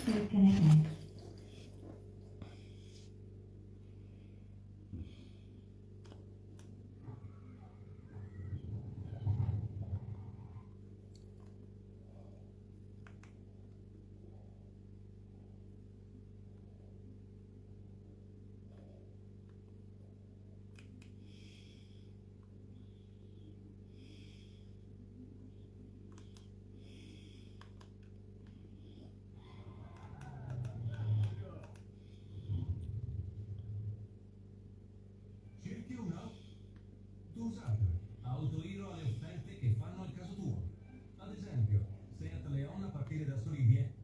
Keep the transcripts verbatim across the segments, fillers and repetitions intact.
Disconnecting. Cerchi una? Dos'altro? Autogiro ha le offerte che fanno al caso tuo. Ad esempio, Seat Leon a partire da soli dieci.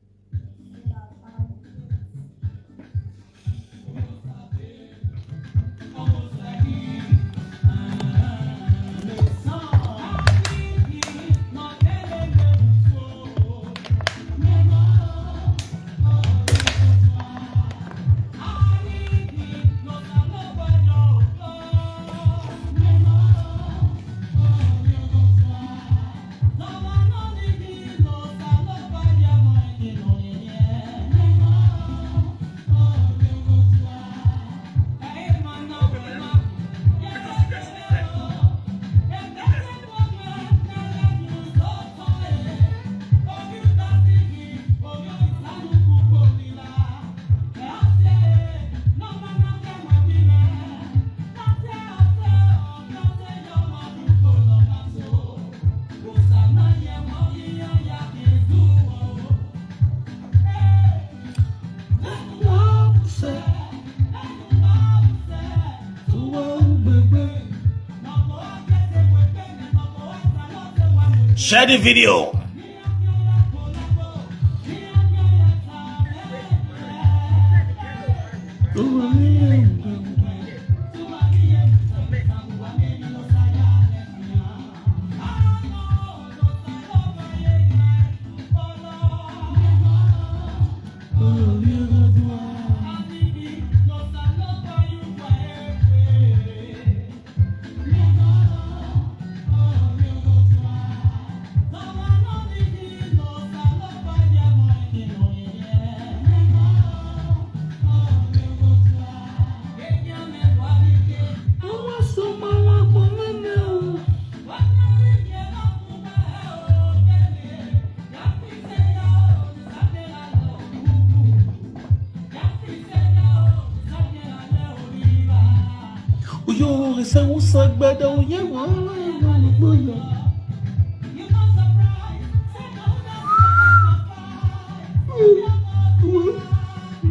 Share the video. Uyo, ese usa gbada, uye, wa, wa, wa, wa, wa.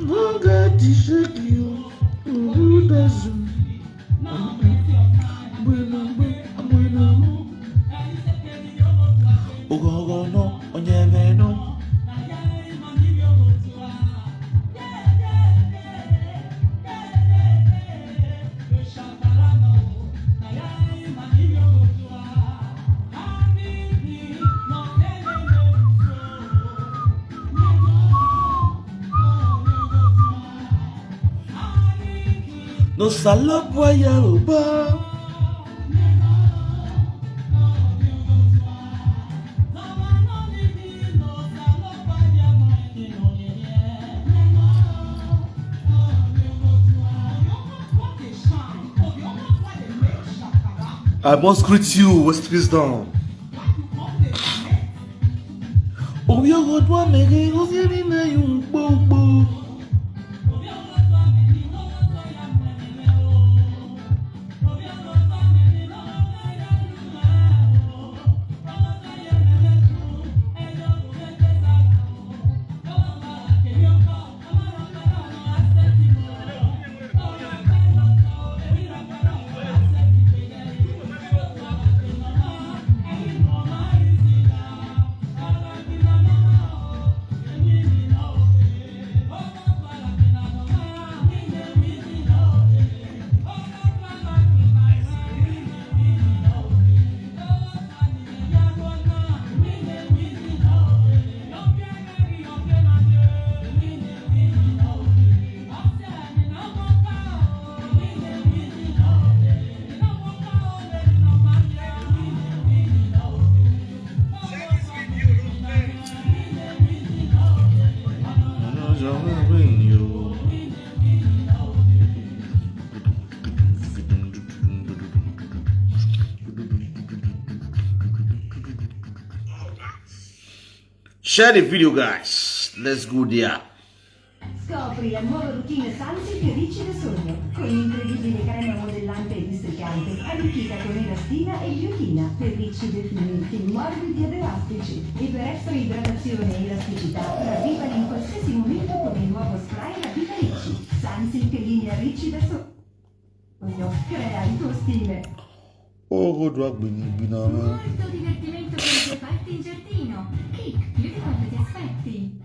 Noga disheki o, urudazu. Ogogo no, onyeme no. No salopo ya oba. I must greet you, West Christian. Obi ogodwa mere ozi ni na yu gbogbo. Share the video, guys. Let's go there. Scopri la nuova routine Sunsilk Ricci da Sogno, con l'incredibile crema modellante e districante, arricchita con elastina e biotina, per ricci definiti, morbidi ed elastici. E per extra idratazione e elasticità, ravvivali in qualsiasi momento con il nuovo spray Ravviva Ricci. Sunsilk linea Ricci da Sogno. Crea il tuo stile. Oh, good work, Bini Bina. Molto divertimento con i tuoi fatti in giardino. Click, vedi quanto ti aspetti.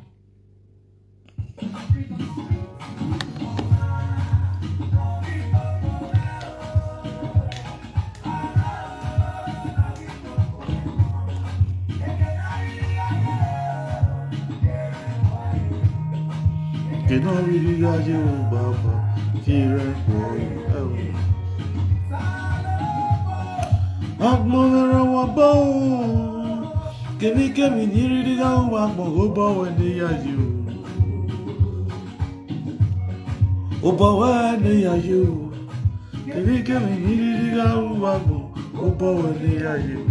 Kìdán rí ríra jẹ́ o bàbá tí rẹ̀ pọ̀ ẹ̀ o. Agbọ̀nrẹ̀rẹ̀ wà bọ̀ o. Kèmíkèmí ní rí ríra o wà pọ̀ ó bọ̀ wẹ̀ ní yàyí o. Ó bọ̀ wẹ̀ ní yàyí o. Kèmíkèmí ní rí ríra o wà pọ̀ ó bọ̀ wẹ̀ ní yàyí o.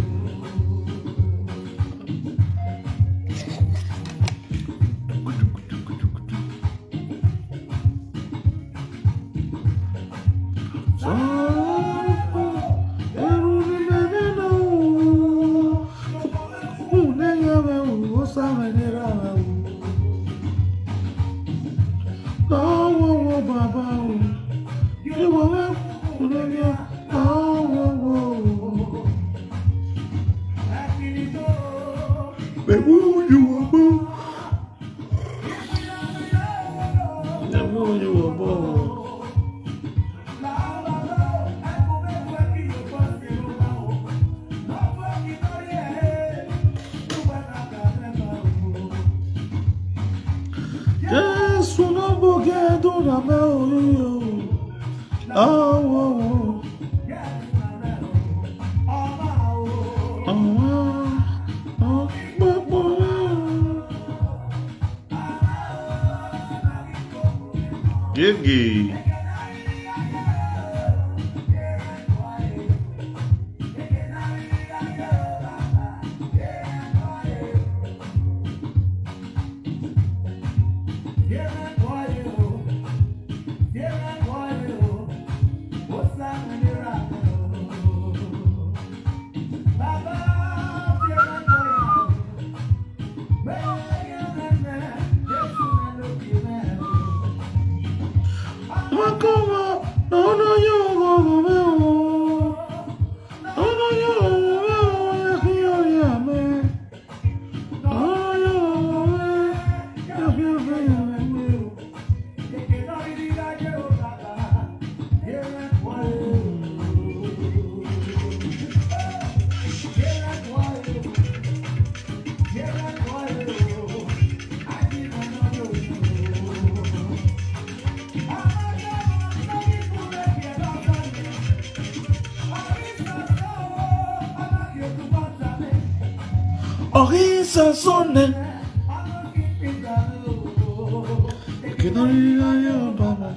Baby, you want Jésù ló gbókè tó dàbẹ́ orí o. Àwọn àwọn àwọn gbogbo rẹ̀ o. Gigi. Orí sasone. Kìdán rí ríra jẹ́ o bàbá.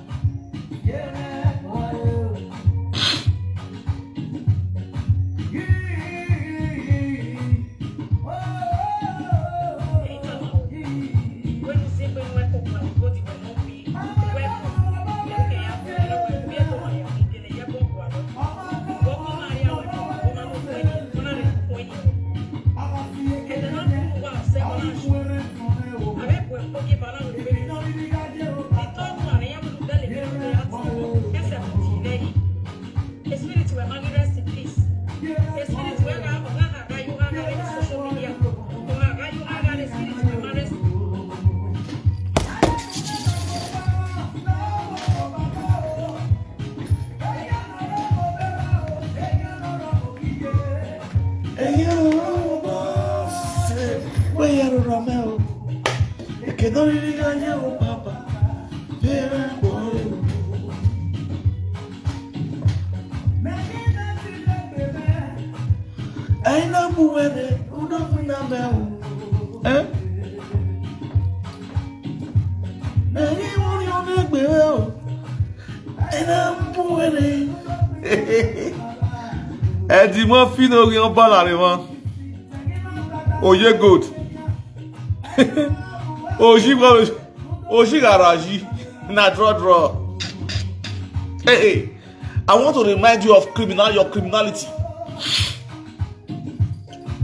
Aina buwere, udo kuna meu. Eh? Eddie Murphy no rí wọn bá láàrin wọn. Oye gold. Oji oji garaji na draw draw. Hey, hey. I want to remind you of criminal your criminality.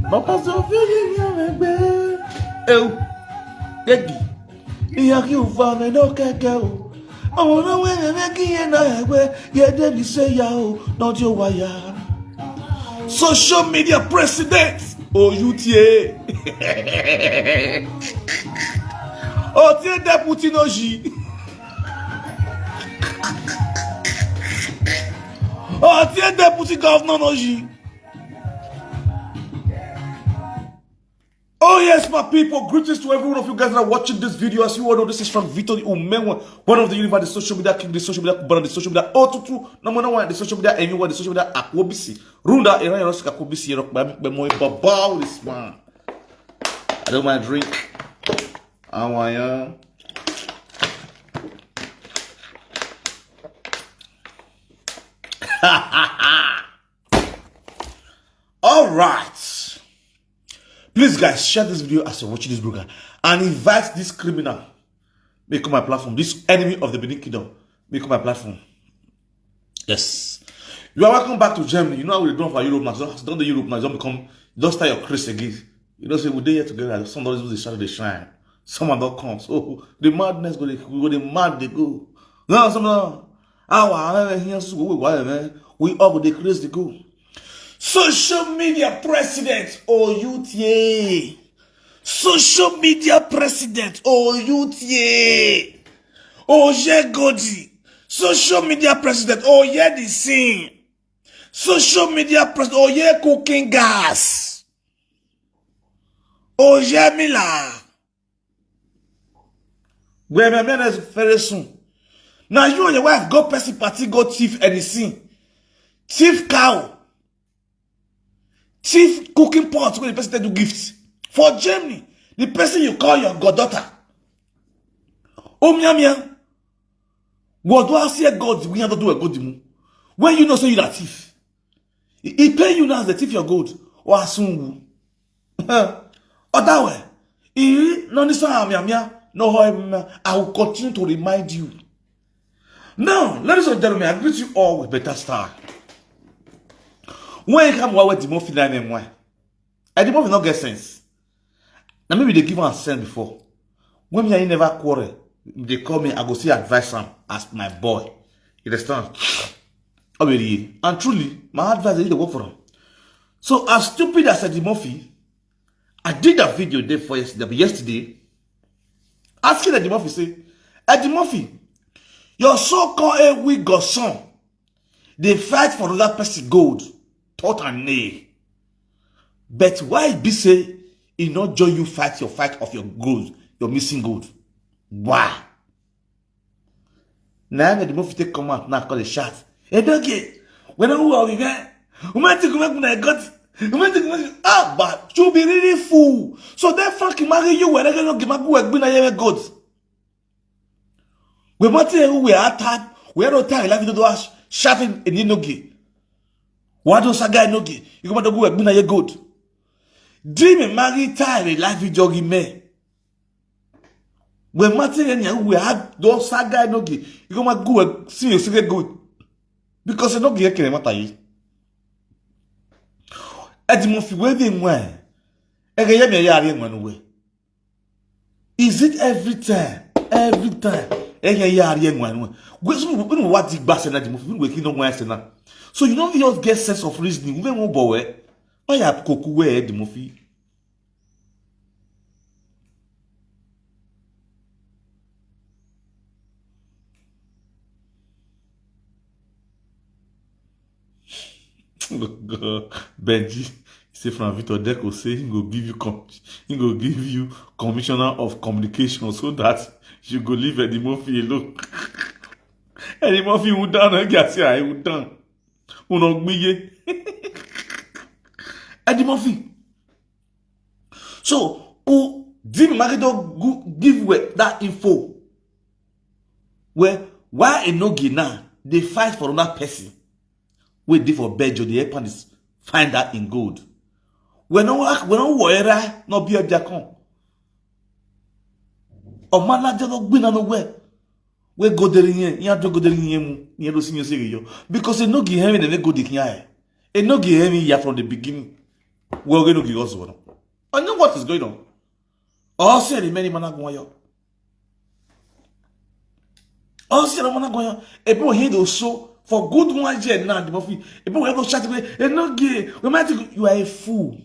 Papa Sophia, you are a bad. Oh, Eddie. Iya ki ufa me no keke o. Àwọn ọ̀rọ̀ wẹ́rẹ́ rẹ́ kí yẹn náà ẹgbẹ́ yẹ débi ṣe ya o, not your wire. Social media president, O U T A. O T A deputy no ji. O T A deputy governor no ji. Oh yes, my people, greetings to every one of you guys that are watching this video. As you all know, this is from Victor Umenwa, one of the universe, the social media king, the social media kubana, the social media otutu, number one, the social media anyone, the social media akwobisi. Runda era era sika kwobisi era kwa kwa mo baba this man. I don't mind drink. I want you. All right. Please, guys, share this video as you're watching this program and invite this criminal. Make my platform, this enemy of the Benin Kingdom. Make my platform. Yes. You are welcome back to Germany. You know how we done for Europe now. So don't the Europe now. Don't become, don't start your craze again. You know, say we dey here together. Somebody who's the shadow they shine. Someone don't come. So the madness go, they go, the mad they go. No, some now. Our here, we all go the craze they go. Social media president, O U T A. Social media president, O U T A. Oye Godi. Social media president, Oye the scene. Social media president, Oye cooking gas. Oye Mila. Where my man is very soon. Now you and your wife go person party, go thief anything. Thief cow. Thief cooking pot wey the person take do gift. For Germany, the person you call your goddaughter. Oh, mia, mia. What do I say God? We have to do a good thing. When you know, say you that thief. He, he pay you now as the thief your gold. Or asungu. Other way. He, no, this one, mia, mia. No, I will continue to remind you. Now, ladies and gentlemen, I greet you all with better style. When you come, why the Murphy nine M Y? I the Murphy not get sense. Now maybe they give am sense before. When me I never quarrel, they call me, I go see advice am as my boy. You understand? Obviously, and truly, my advice is the work for him. So as stupid as Eddie Murphy, I did that video there for yesterday, yesterday asking Eddie Murphy, say, Eddie Murphy, your so-called a weak godson, they fight for another person gold, thought and nay. But why be say he not join you fight your fight of your gold, your missing gold? Why? Now Eddie Murphy take come out now call a shot. Hey, don't get. When I who are we there? Who might take me when I got? Who might take me? Ah, but you be really fool. So then Frankie marry you when I get no give my good when I hear God. We might say who we are tired. We are not tired. Like you do us shouting in inogi. Why don't a guy nogi? You go to go when I hear God. Dream and marry tired. Life is jogging me. When Martin and you we had those sad guy nogi, you go my good see you see good. Because you nogi can matter you. Eddie Murphy, where they went? Ege yemi ya ari enwe nuwe. Is it every time? Every time. Ege ya ari enwe nuwe. Gwe so we no what the bass and Eddie Murphy we ki no nwa se na. So you don't just get sense of reasoning. We won't bow eh. Why you koku we Eddie Murphy? Benji, he say from Victor Deco say he go give you com- he go give you commissioner of communication so that you go leave Eddie Murphy alone. Eddie Murphy who down again say I who down. Uno gbiye. Eddie Murphy. So, who did market go give away that info? Well, why Enogie now dey fight for another person wey dey for Belgium dey help am dey find out im gold? When no work, when no worry, no be a come. Omalaje no gbina no well. We go there here, ya do go there here mu, ya do senior say yo. Because Enogie hemi dey go dey here. Enogie hemi ya from the beginning. We go no give us one. I know what is going on. All say the many man go yo. All say the man go yo. E be here do so for good one year now the Murphy. E be we go chat we Enogie. We might think you are a fool.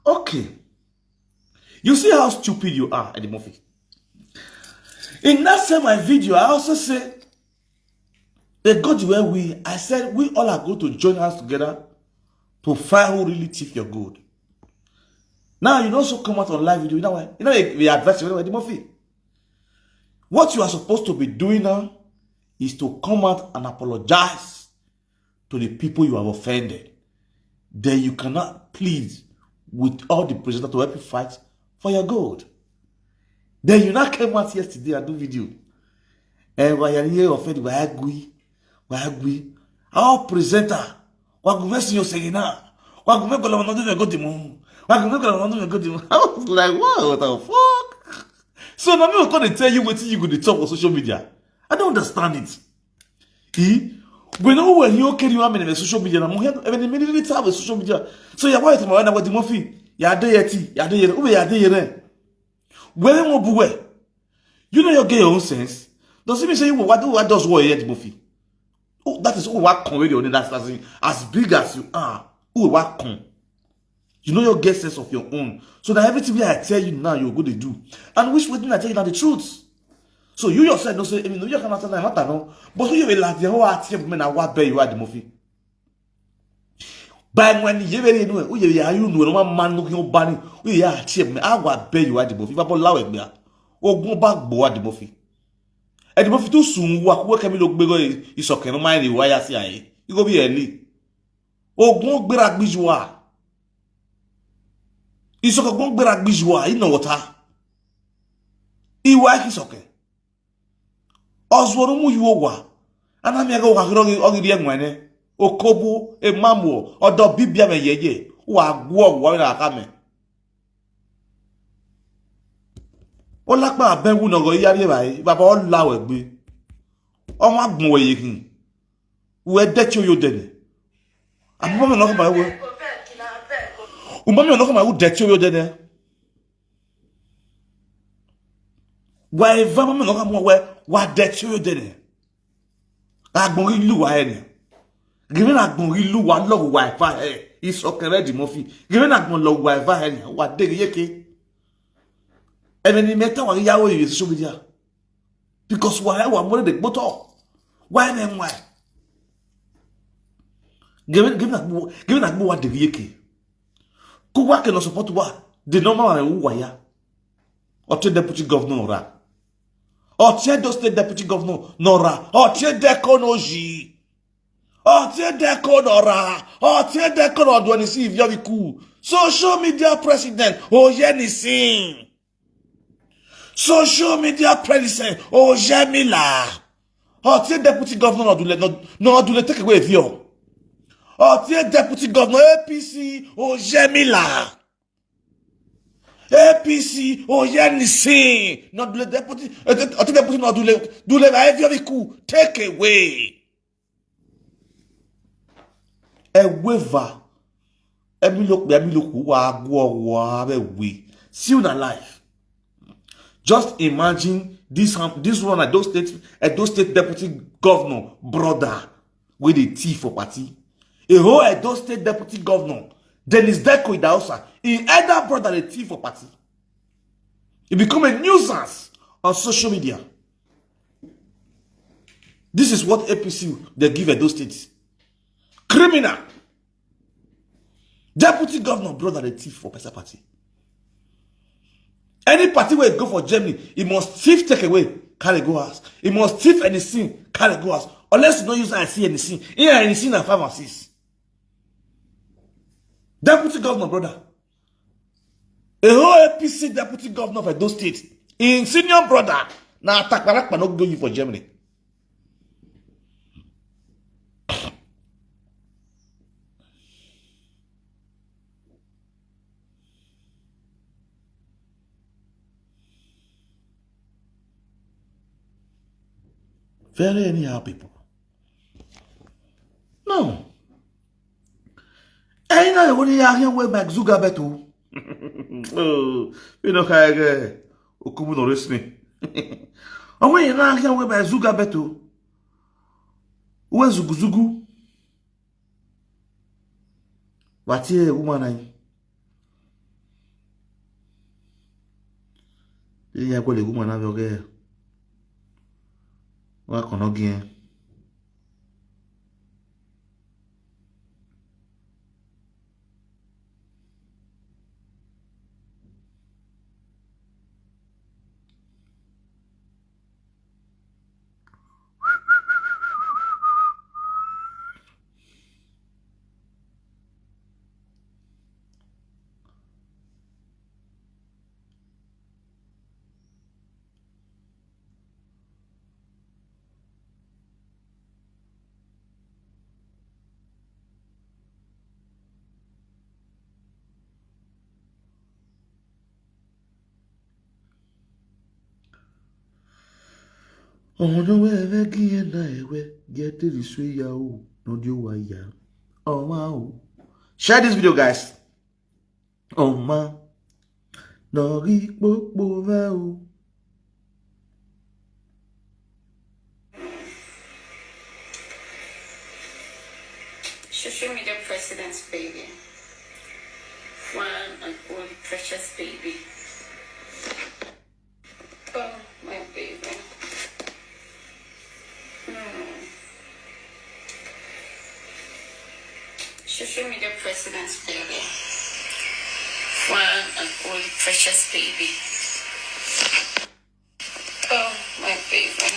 Okay. You see how stupid you are, Eddie Murphy. In that same my video, I also say the God where we, I said we all are going to join hands together to find who really thief your gold. Now you also come out on live video. You know why? You know we advise you, Eddie Murphy. What you are supposed to be doing now is to come out and apologize to the people you have offended. Then you cannot plead with all the presenters to help you fight for your gold. Then you now came out yesterday and do video. And why are you offended? Why agree? Why agree? Our presenter, why go mess you saying now? Why go make all of another go the moon? Why go make all of another go the moon? I was like, what the fuck? So now me go come dey tell you wetin you go dey talk for social media. I don't understand it. E? We know when you carry one minute social media, na mo hear even immediately talk with social media. So your wife, my wife, what the Murphy? Ya dey yeti, ya dey yere, ube ya dey yere. Where mo buwe? You know you get your own sense. Does it mean say you what do what does what yet Murphy? Oh, that is who what come with your name. That's as, in, as big as you are. Who what come? You know your get sense of your own. So that everything wey I tell you now, you go dey do. And which wetin I tell you na the truth. So you yourself know say, I mean, you cannot tell matter no. But you will laugh the whole heart here, man, I wa bear you at the Murphy. By when you very know, who you are, you know, no man no your bani, who you are, cheer me, I wa bear you at the Murphy. If I allow it, me, ogun ba gbo at the Murphy. At the Murphy too soon, wa kuwe kemi lo gbego isoke no mind the wire si aye. You go be early. Ogun gbera gbiju wa. Isoke ogun gbera gbiju wa, you know what? Iwa ki soke. Ozworu mu yuo wa. Ana mi aga wa hiro ogi die ngwene. Okobu e mamu odo bibia me yeye. Wa gwo wa na kame. Olapa abenwu no go yari bai. Baba ola we gbe. Ọmọ agbọn we yekin. We de ti oyo dene. Abuba mi no ko ma we. Umba mi no ko ma u de ti oyo dene. Wa eva mi no ko ma we wa de ti oyo dene. Agbon ilu wa ene. Given agbon ilu wa lo wa fa e. Isoke Eddie Murphy. Given agbon lo wa fa ene. Wa de yeke. Ebe ni meta wa ya wo yi social media. Because why wa more de gboto. Why me why? Given given agbo given agbo wa de yeke. Ku wa ke no support wa. The normal wa wa ya. Ote deputy governor ra. Ote do state deputy governor no ra. Ote de konoji. Ote de konora. Ote de kono do ni si via viku. Social media president. Oye ni sin. Social media president. Oye mila. Ote deputy governor no dule no no dule take away vio. Ote deputy governor A P C. Oye mila. A P C. Oye ni sin. No dule deputy. Ote deputy no dule dule va via viku. Take away. However, emi lo pe emi lo ku wa gwo wa be we. See you in life. Just imagine this ham- this one Edo State Edo State deputy governor brother wey dey thief for party. A whole Edo State deputy governor Dennis Deko Idahosa, him elder brother dey thief for party. He become a nuisance on social media. This is what A P C dey give Edo State. Criminal. Deputy governor brother dey thief for person party. Any party wey go for Germany, he must thief take away, carry go house. He must thief anything, carry go house. Unless you no use eye see anything. Here anything na five and six. Deputy governor brother. A whole A P C deputy governor of Edo State. In senior brother, Na atakparakpa no go you for Germany. Very anyhow people. No. Ain't I only out here with my Zuga Beto? Oh, you know, I, uh, Okubu no listening. And when you out here with my Zuga Beto, where's Zugu Zugu? What here, woman? I Ihe ya kwere egwu ma na-abịa oge ya. Nwa akọ n'oge ya. Oh no, where ever again na ewe get the sweet ya o, no di wa ya. Oh wow. Share this video, guys. Oh ma. No ri popo va o. Social media president's baby. One and only precious baby. Oh, my baby. Hmm. Social media president's baby. One and only precious baby. Oh, my baby.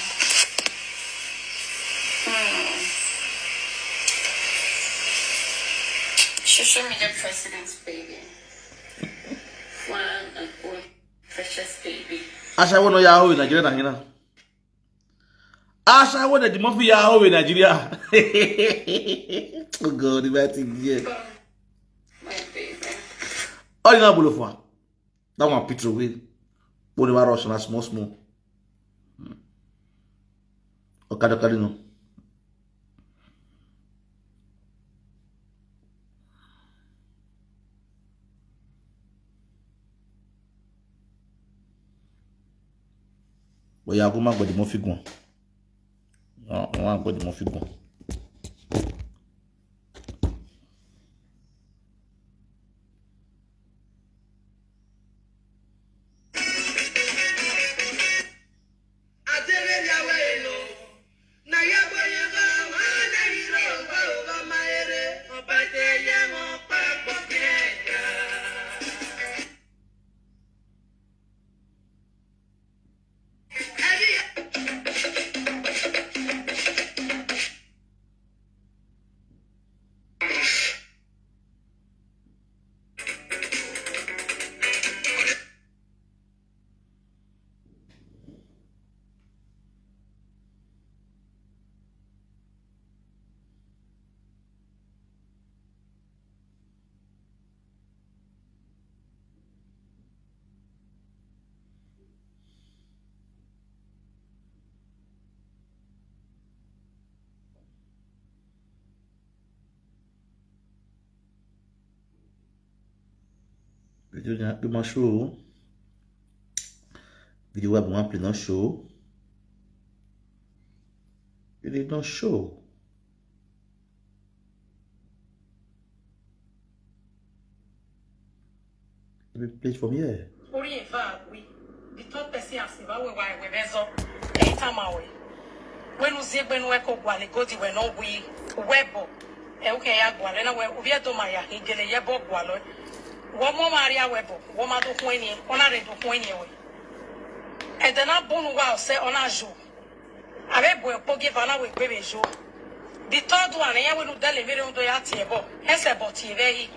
Hmm. Social media president's baby. One and only precious baby. Ashawo no ya ho in Nigeria na hina. Ashawo na the mafia ya ho in Nigeria. Oh God, the bad thing here. Oh, my baby. All in all, Bolofa. That one picture away. But they were rushing small, small. Okada, okada, no. But yeah, go back with the more figure. No, I want go the more figure. Video na be my show. Video wa bon appli no show. It is not show. Let me play it from here. Ori eva we. The third person has eva we wa we bezo. Eitama we. When uzie gbenu eko gwale godi we no we. Webo. E uke ya gwale na we. Uvie do ma ya higele yebo gwalo. Wo mo maria webo. Wo ma do kweni. Ona re do kweni we. Edena bunu wa se ona jo. Abe boy pogi vana we bebe jo. The third one, ya we no dele mere undo ya tiebo. Ese bo tiebe hi.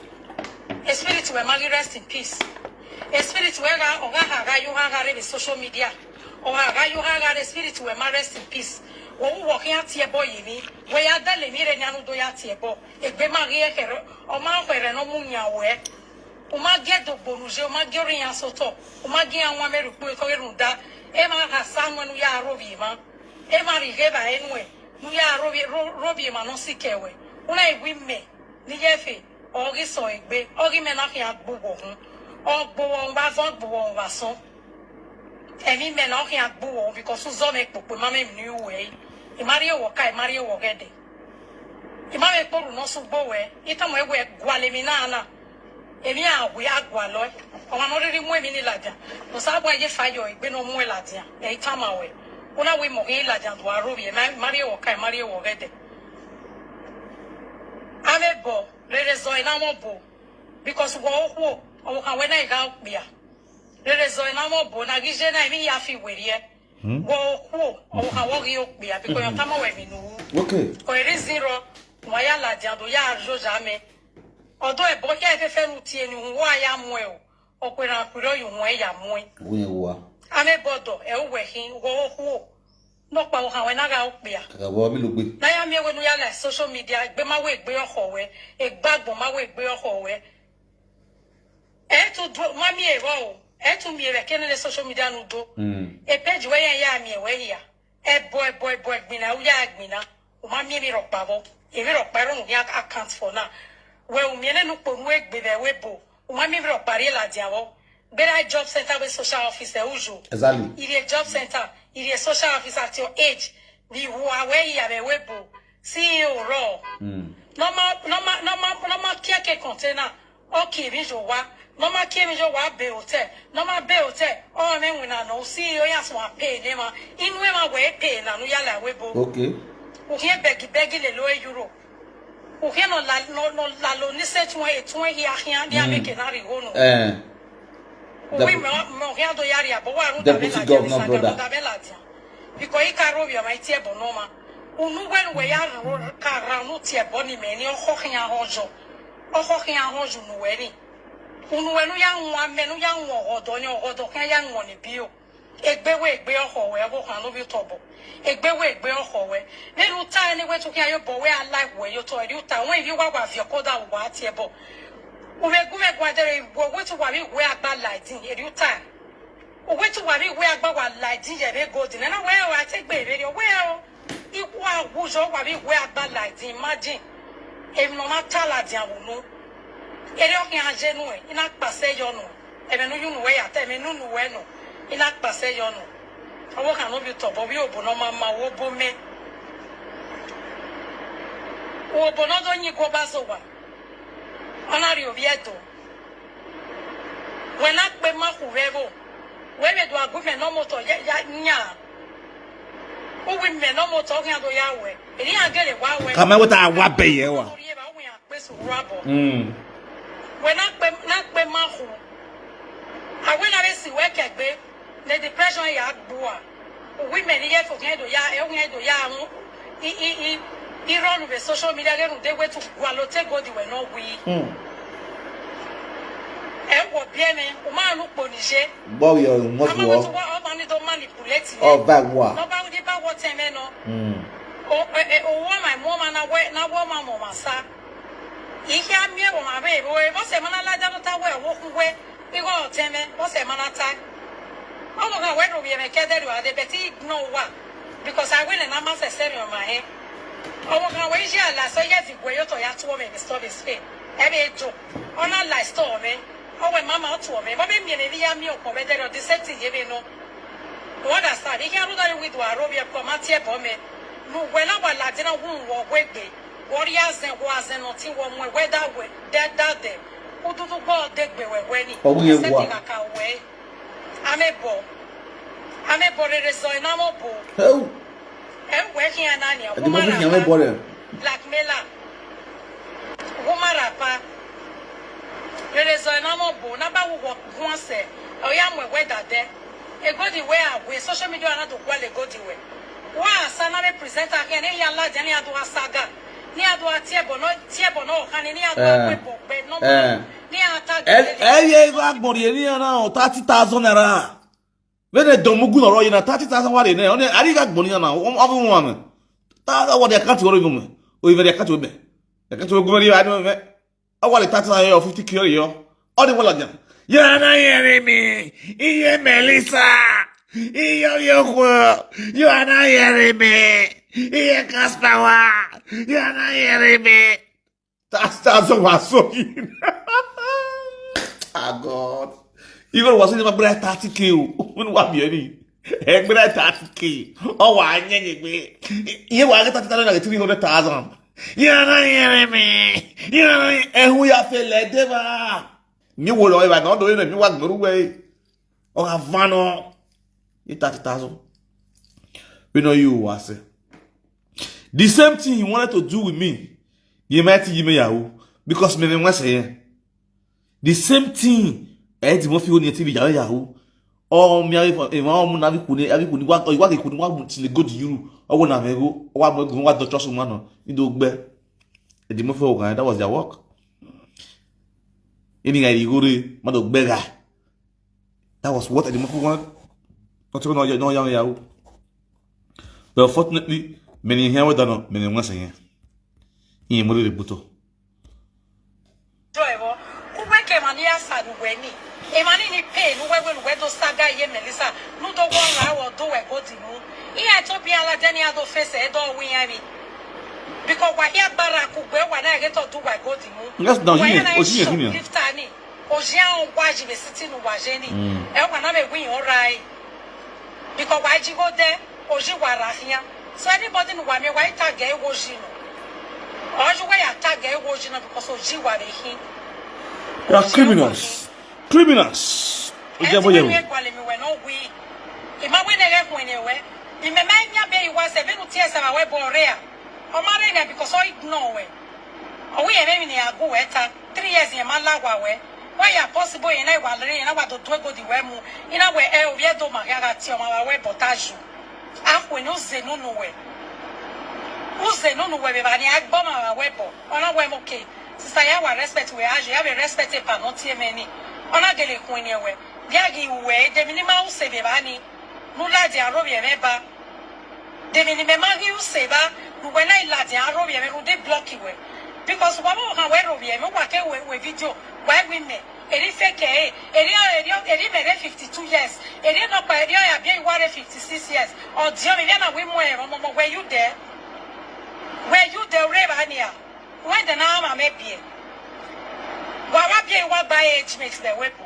A spirit we magi rest in peace. A spirit we ga oga ha ga yo ha ga re social media. Ọ gha gha yo gha gha re, spirit wẹ ma rest in peace. Wẹ wu wọ khian tie ẹbọ ye emwi, wẹ ya dẹle emwi rre nian ne u do ya tie ẹbọ. Egbe ma ghi ẹkhẹ rẹ, ọ ma khẹ rẹ ne ọ mu yan wẹ. U ma gie do gbo nu ye, u ma gie orhiọn iran sẹ otọ, u ma gie iran wan mẹ rhie ukpo otọ ghe rhunmwuda emwa gha sa nuẹn ne u ya ro vbe emwa. Emwa rhie ighe vba ẹnuẹn ne u ya ro vbe, ro, ro vbe emwa ne ọ sikẹ wẹ. U na i wi mẹ ne I ye fe, ọ ghi sẹ egbe, ọ ghi mẹ na khian gbe uwọ uhunmwu. Ọ gbe uwọ uhunmwu vbe avọn, ọ gbe uwọ uhunmwu vbe asọn. Emwi mẹ na ọ khian gbe uwọ uhunmwu, because u zọ mwẹ kpokpo, I ma mwẹ emwi ne I ru ruẹ. I ma rhie owọ ka, I ma rhie owọ ghẹ ẹdẹ. I ma mwẹ kpe orhu ne ọ sẹ ugbo ruẹ. I tama ruẹ wẹ gualọ emwi na na. Emwi a wẹ a gualọ ẹe. Ọmwa ne ọ rhirhi mu emwi ni ladian, ne Osanobua ye fa yọ egbe ne ọ muẹn ladian, ẹ i tama ruẹ. U na wẹ imẹ ọ ghi ladian do a ro vbe, I ma, I ma rhie owọ ka, I ma rhie owọ ghẹ ẹdẹ. Amẹ bọ, rere zọ ena mwẹ obo, because wọ okhuo, ọvbokhan wẹ na i gha okpia. Rere zọ ena mwẹ obo, na ghi je na emwi hia fi werriẹ. Wọ okhuo, ọvbokhan wọ ghi okpia, because ọ tama ruẹ emwi ne u ru. Okay. Ọ i reason rọ, wa ya ladian do ya rhie oya mẹ. Ọdọ ẹbọ hia efefe ne u tie ni uhunmwu, wa ya muẹn o. Ọ kuerhan kuirọ ye uhunmwu, ẹ ya muẹn. Uwẹ wa. Amẹ bọdọ, ẹ uwẹ khin, wọ okhuo. Nọkpa ọvbokhan wẹ na gha okpia. Kaka vbe ọ vbe logbe. Na ya miẹn wẹ ne u ya la social media, egbe ma wẹ egbe ọkhọ ruẹ, egbe agbọn ma wẹ egbe ọkhọ ruẹ. Ẹ tu do, ma miẹn vbọ o. Ẹ tu miẹn vbe ẹkẹnẹ ne social media ne u do. E page wẹ ya ya miẹn wẹ hia. Ẹbọ, ẹbọ, ẹbọ, ẹgbinna, u ya gbinna. U ma miẹn emwi rhọkpa vbọ. Emwi rhọkpa ẹre ne u khian account for na. Wẹ u miẹn nene ukpo ne u gbe vbe ẹvbo ebo. U ma miẹn emwi rhọkpa rhie ladian vbọ. Gbe rrie job center vbe social office ẹ uyo. Exactly. I rrie job center, I rrie social office at your age. Vbe ihua wẹ hia vbe ẹvbo ebo. C E O rrọọ. Ne ọ ma, ne ọ ma, ne ọ ma, ne ọ ma kie ke container, ọ kie emwi ye owa. Ne ọ ma kie emwi ye owa, be hotel. Ne ọ ma be hotel, ọ mwẹ iwinna nọ, u C E O ya suẹn pay ne emwa. Inu emwa wẹ e pay na ne u ya la ẹvbo ebo. Okay. U khian bẹgi bẹgi lele ore Europe. U khian nọ la, nọ, nọ lalo ni se tuẹn, etuẹn hia khian, ni a vbe ke na rhie igho nọ. Eh. Uwi mẹ, mẹ ọ khian do ya rhie abọ, wa rhunmwuda vbe ladian, brother. Rhunmwuda vbe ladian. Because I ka ro vbe ọmwa, I tie ẹbọ ne ọmwa. Unu wẹ ne uwẹ ya ro, ka ra unu tie ẹbọ ni mẹ ni, ọkhọ khian họn yọ. Ọkhọ khian họn yọ unu wẹ ni. Unu wẹ ne u ya wan amẹ, ne u ya wan ọghọdọ ni, ọghọdọ khian ya wan ni bio. Egbe wẹ egbe ọkhọ ruẹ, ọvbokhan ne ovbi otọ obọ. Egbe wẹ egbe ọkhọ ruẹ. Vbene u ta ẹre ne wẹ te u khian ye obọ, wẹ a la ẹre ye otọ, erriọ u ta, wẹ ivbi uwa wa viọ ọkọ da, wa tie ẹbọ. U vbe gu mwẹ guan dẹrẹ, wẹ te uwa vbe iwẹ agba la ẹdin, erriọ u ta. Uwẹ te uwa vbe iwẹ agba wa la ẹdin ye vbe gold nẹ, na wẹ o, a te gbe vberriọ, wẹ o. I wa wu yọ, uwa vbe iwẹ agba la ẹdin, imagine. Emwi ne ọ ma ta ladian vbe unu. Erriọ khian ye nuẹn, I na kpasẹ yọ nuẹn. Ẹmwẹ ne u ye unu wẹ ya ta, ẹmwẹ ne unu wẹ nọ, I na kpasẹ yọ nuẹn. Ọvbokhan ne ovbi otọ obọ, vbe obo ne ọ ma ma, vbe obo mẹ. Vbe obo ne ọ do yin iguo ba zẹ owa, ọ na rhie ovbi ẹdo. Wẹ na kpe ma khu vbe ẹvbo, wẹ vbe do a gu mẹ ne ọ motọ ya, ya, yan. U wi mẹ ne ọ motọ, ọ khian do ya wẹ. Erriọ iran gele wa wẹ. Ka ma wẹ ta wa bẹyẹ wa. Ọ rhie evba, u wi iran kpe sẹ urhu abọ. Mm. Wẹ na kpe, na kpe ma khu. A wẹ na vbe si wẹ kẹgbe, ne depression ya gbua. U wi mẹ ne I ye fo, u khian do ya, ẹ, u khian do ya mu. I, i, i, I rhọnu vbe social media ghe rhunmwuda wẹ te u gualọ te gold wẹ ne ọ wi. Mm. Ẹ, wọ biẹ mwẹ, u ma rẹn ukpo ni ye. Bọ vbe ọ, wọ. Ama wẹ te uwa, ọmwa ni do manipulate mwẹ. Ọ ba wa. Ne ọ ba, ni ba wọ tẹn mwẹ nọ. Mm. O, e, e, o, wọ ma mu ọmwa na wẹ, na wẹ ọmwa mu ọmwa sa. I khian miẹn vbe ọmwa vbe, vbe, vbe ọ sẹ ma na ladian nọ ta wẹ, ọ vbe okhuo wẹ. Igho ọtẹn mwẹ, vbọ sẹ ma na tae. Ọvbokhan wẹ rhovbiẹ mwẹ ke ẹdẹ rriọ dede, but I ignore uwa, because a wẹ nẹ ne a ma sẹsẹ rhiọn ma hẹn. Ọvbokhan wẹ iye a la ẹsọ, iye ẹvbo iguẹ ye otọ ya tuọ mwẹ vbe store vbe Spain. Ẹ vbe do, ọ na la store mwẹ. Ọ wẹ mama, ọ tuọ mwẹ. Vbe ọ vbe miẹn mwẹ vbe I ya miẹn okhuo vbe ẹdẹ rriọ, the same thing ye vbe nọ. You understand? I khian rhunmwuda ne uwi do aro vbiẹ, because ọ ma tie ẹbọ mẹ. Ne uwẹ na wa ladian na, wu wọ wegbe. Wọ rhie azẹn, wọ azẹn ne ọtẹn, wọ muẹn wẹ da wẹ, dẹ da dẹ. Ududu gbe ọ degbe wẹ wẹ ni. Ọ wu ye. Ẹsẹ wa. Te I gha ka wẹ. Amẹ bọ. Amẹ bọ, rere zọ ena mwẹ obo. Heu. Ẹ wẹ khian na nia. Ẹdẹ mọ khian amẹ bọ rẹ. Blackmailer. Woman rapper. Rere zọ ena mwẹ obo, na ba wu wọ guan sẹ. Ọ ya muẹn wẹ da dẹ. E gold wẹ a wẹ, social media na do gualọ e gold wẹ. Wa sa na vbe presenter khian, ne ya ladian, ne ya do a saga. Ne ya do a tie ẹbọ nọ, tie ẹbọ nọ khani, ne ya do a, eh, ku ẹbọ gbe nọ, eh, ma, ne ya ta. Ẹ, gele. Ẹ ye igho agbọn rhie ne iran na thirty thousand naira. When they don't move on, you know, thirty thousand what in there. Only I didn't got money now. I'm having one. That's what they can't worry me. Or even they can't worry me. They can't worry me. I don't know. I want to thirty thousand or fifty K. All the one like them. You are not hearing me. Iye Melissa. Iye Yoko. You are not hearing me. Iye Kaspawa. You are not hearing me. That's that's what I'm saying. Ah, God. Even was in my brother thirty K. When what be any? Hey, brother thirty K. Oh, why? You want to get thirty thousand like three hundred thousand. You are not hearing me. You are not, and who you feel like, Deva? Me would, oh, if I don't do it, me what go away. Oh, Havana. You thirty thousand. We know you was it. The same thing he wanted to do with me. You might give me Yahoo. Because me, me, say, the same thing. Eh, the more you need to be Yahoo, Yahoo. Oh, me, if I want to have a kuni, have a kuni, what, or you want a kuni, what would you go to you? I want to have a go, what would you want to trust someone? You do better. Eddie Murphy, that was their work. Any guy, you go to, mother beggar. That was what Eddie Murphy wanted. Not even no, no young Yahoo. But unfortunately, many here were done, many once again. He made the buto. Joy, wo. Kuwe ke mani ya sa nuwe ni. E mani ni pe nuwe we nuwe do saga ye Melissa. Nu do wo la wo do we go di mu. Iya to bi ala deni ado fese e do wi ya mi. Because wa here bara kugbe wa na get to do we go di mu. That's down Wa here. ya na Oh, see, shop here. Lift ani. Oji an wa ji be sitting wa je ni. E wa na me wi o rai. Because wa ji go there, oji wa ra here. So anybody nu wa me wa tag e wo ji no. Oji wa ya tag e wo ji no because oji wa be hin. They are criminals. Criminals. Ẹ ti wẹ́n wí ẹ̀gbọ́n lèmi wẹ̀ náà wí. Ìmọ̀ wí ni ẹ̀rẹ́ kun ènìyàn wẹ̀. Ìmẹ̀mẹ́ ń yá bẹ́ẹ̀ ìwà ṣẹ̀ bínú tí ẹ̀sẹ̀ wà wẹ́ bọ̀ ọ̀rẹ́ à. Ọmọ rẹ̀ ni because ó ignore wẹ̀. Ọ̀wí yẹn mẹ́rin ni àgọ́ wẹ̀ ta. Three years yẹn máa láwà wẹ̀. Wọ́n yà possible yẹn náà ìwà lẹ́rìn yẹn náà wà tó dúró gòdì wẹ̀ mu. Iná wẹ̀ ẹ òbí ẹ̀ dó màrí ara tí ọmọ wa wẹ̀ bọ̀ tá a jù. A kò ní ó zè nínú wẹ̀. Ó zè nínú wẹ̀ bẹ̀rẹ̀ ni a gbọ́ màá wẹ̀ bọ̀. Ọ̀nà wẹ̀ mọ̀ kè. Sista ya wa respect wẹ̀ a jù ya bẹ̀ respect ẹ̀ pàmò tí ẹ mẹ́ni. Ọ̀nà gẹ̀lẹ̀ kun ènìyàn wẹ̀. Bí a kì í wẹ̀ ẹ́ dèmi ní máa ń ṣe bẹ̀rẹ̀ ni. Nú láti àròbì ẹ̀ mẹ́ bá. Dèmi ni mẹ́ máa ń ṣe bá. Nùwẹ̀ náà ìlàdí àròbì ẹ̀ mẹ́ nù dé block wẹ̀. Because wọ́n mọ̀ kàn wẹ́ ròbì ẹ̀ mẹ́ wà kẹ́ wẹ̀ wẹ̀ video. Wà ẹ́ wí mẹ́. Èrí fẹ́kẹ̀ ẹ̀. Èrí èrí èrí mẹ́rẹ́ fifty two years. Èrí nọkpa èrí ọ̀yà bí wà rẹ̀ fifty six years. Ọ̀dìọ́ mi bí ẹ̀ náà wí mú ẹ̀ rán mọ́mọ́ wẹ̀ you there? Wẹ̀ you there rẹ̀ bá ni à? Wẹ̀ dẹ̀ náà mà mẹ́ bìẹ́. Wà wá bìẹ́ wá gba age mate bẹ̀ wẹ̀ bù.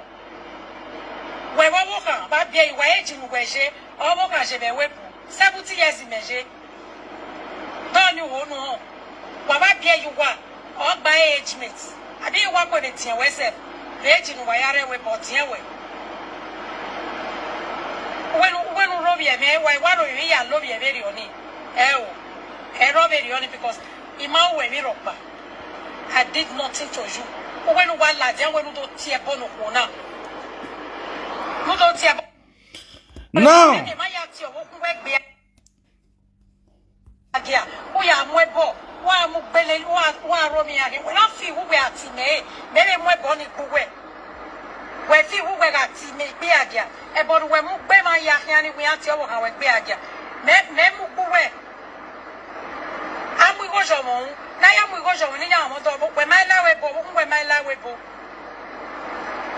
Wẹ̀ wá wọ́n kàn bá bìẹ́ ìwà age nù wẹ̀ ṣe. Ọwọ́ kàn ṣe bẹ̀ wẹ̀ bù. Seventy years mẹ̀ ṣe. Dọ́ọ̀ni wò ó nù hàn. Wà wá bìẹ́ yìí wà. Ọ̀ gba age mate. Àbí ìwà kò lè tiẹ̀ wẹ́sẹ̀. Lè age nù wà yára ẹ̀ wẹ̀ bọ̀ tiẹ̀ wẹ̀. Wẹ́nu wẹ́nu rọ́bì ẹ̀mí ẹ̀ wá ìwà ròyìn yà lóbì ẹ̀mí rì ọ́ ni. Ẹ o. Ẹ rọ́bì rì ọ́ ni because ìmọ̀ wẹ̀ mí rọ̀ pa. I did nothing to you. Wẹ́nu wà ládìá wẹ́nu tó tiẹ̀ bọ́ nù kùn náà. Nù tó tiẹ̀ bọ́. Now, Ẹ má yà tí ọwọ́ kún wẹ́ gbé. Agia, who ya mwe bo, wa mu gbele, wa wa romi ya, we na fi who we ati me, me me mwe bo ni kuwe. We fi who we ati me gbe agia. E bo we mu gbe ma ya hiani we ati owo kan we gbe agia. Me me mu kuwe. Amu igo jomo, na ya mu igo jomo ni ya mo do bo, we mai la we bo, we mai la we bo.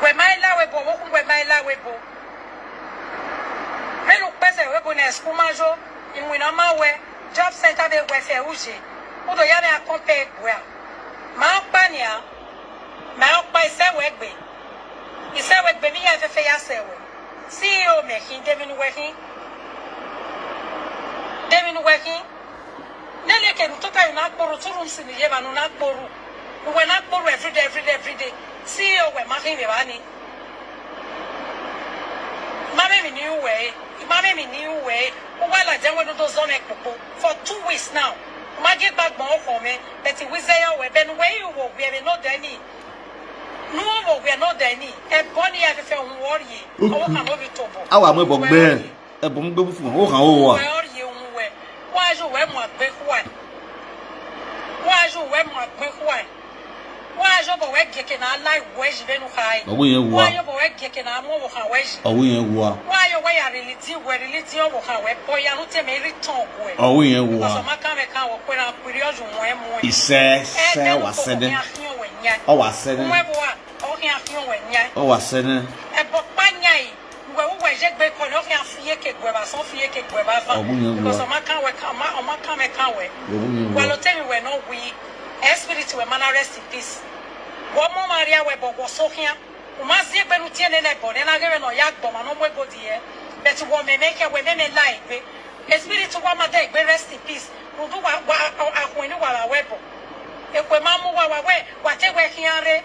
We mai la we bo, we mai la we bo. Menu pese we bo na school majo, imwina ma we, job center be we fe uje. Udo ya me akompe gwa. Ma pa ni a. Ma pa ise we gbe. Ise we gbe mi ya fe fe ya se we. C E O me hin de mi nu we hin. De mi nu we hin. Nene ke nu tota na kporo turu msi ni yeba nu na kporo. Uwe na kporo every day, every day, every day. C E O we ma hin me bani. Mame mi ni uwe, mame mi ni uwe. Uwe la jengwe nu do zone kpokpo for two weeks now. Ma ge gbagbon oko me, but we say ya we ben we you wo we be no deni. Nu wo we no deni. E boni ya fe fe un worry. Owo kan no bi tobo. Awa mo bo gbe. E bo mo gbe fun o kan o wa. Wẹ́ ọ̀rì ehun wẹ̀. Wọ́n aṣọ wẹ́ mú àgbẹ̀ kúà. Wọ́n aṣọ wẹ́ mú àgbẹ̀ kúà. Wọ́n aṣọ bọ̀ wẹ́ gẹ̀kẹ̀ náà láì wẹ́ ṣì bẹ́nu ká yìí. Ọwọ́ yẹn wà. Wọ́n aṣọ bọ̀ wẹ́ gẹ̀kẹ̀ náà mú òwò kan wẹ́ ṣì. Ọwọ́ yẹn wà. Wọ́n aṣọ wẹ́ yàrá Di weri li di owo ha we boya nu te me ri ton we. Ọwụ ihe wụ Because a. Ọ ma kan me kan we kwera kwiri oju won emu. Ise se wa sene. Ohia hion we nya. Ọ wa sene. Nwe bo a. Ohia hion we nya. Ọ wa sene. Ebo pa nya yi. Nwe wo we je gbe ko ni ohia fie ke gbe ba so fie ke gbe ba va. Ọ bụ ihe wụ a. Because Ọ ma kan we kan ma Ọ ma kan me kan we. Ọ bụ ihe wụ a. Wa lo te mi we no wi. E spirit we mana rest in peace. Wo mo Maria we bo wo so hia. Uma zie gbe nu tie ne ne bo ne na gere no ya gbo ma no mwe go die. But wo me me ke we me me la egbe. E spirit wa ma de egbe rest in peace. Udu wa wa ahun ni wa wa we bo. Ekwe ma mu wa wa we wa te we hia re.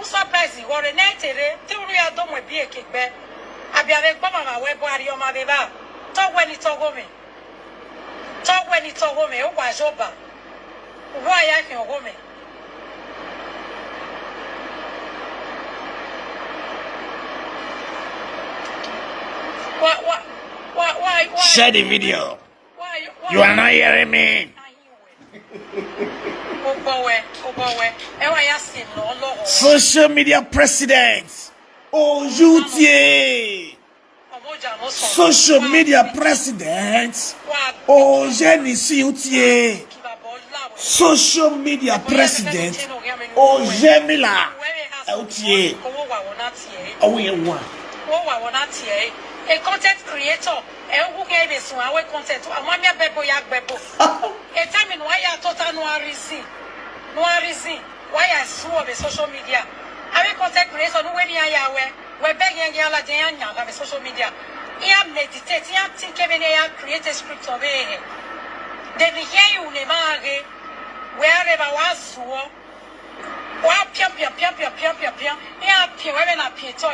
U surprise wo re ne tere. Ti uru ya do mwe bi ekegbe. Abi are gbo ma wa we bo ari o ma be ba. To we ni to go me. To we ni to go me. O wa joba. Wa ya ki o go me. Wa wa wa wa wa. Share the video. Wa wa. You are not hearing me. O gbo we, o gbo we. E wa ya si no lo. Social media president. Ojutie. Omo ja no so. Social media president. Ojenisi Utie. Social media president. Ojemila Utie. Owó wà wọ́n láti ẹ̀. Ọwụ ihe wụ a. Owó wà wọ́n láti ẹ̀. A content creator. Ẹ̀ ń wúkẹ́ ẹ̀ bẹ̀ sùn àwọn content. Àwọn mi abẹ́ bóyá gbẹ bò. Ẹ̀ tẹ́ mi nù wáyà tó tá nù àrísìn. Nù àrísìn. Wáyà sùn ọ̀bẹ social media. Àwọn content creator nù wẹ́mi àyà wẹ́. Wẹ́ bẹ́ẹ̀ yẹn yẹn alájẹ yẹn yàn àbẹ̀ social media. Yẹn meditate, yẹn think kébé ni yẹn create a script ọ̀bẹ yẹn. Dèmi yẹn ìwù ni máa re. Wẹ́ rẹ̀ bá wá sùn ọ́. Wa pian pian pian pian pian pian pian. Ni a pian we na pian to.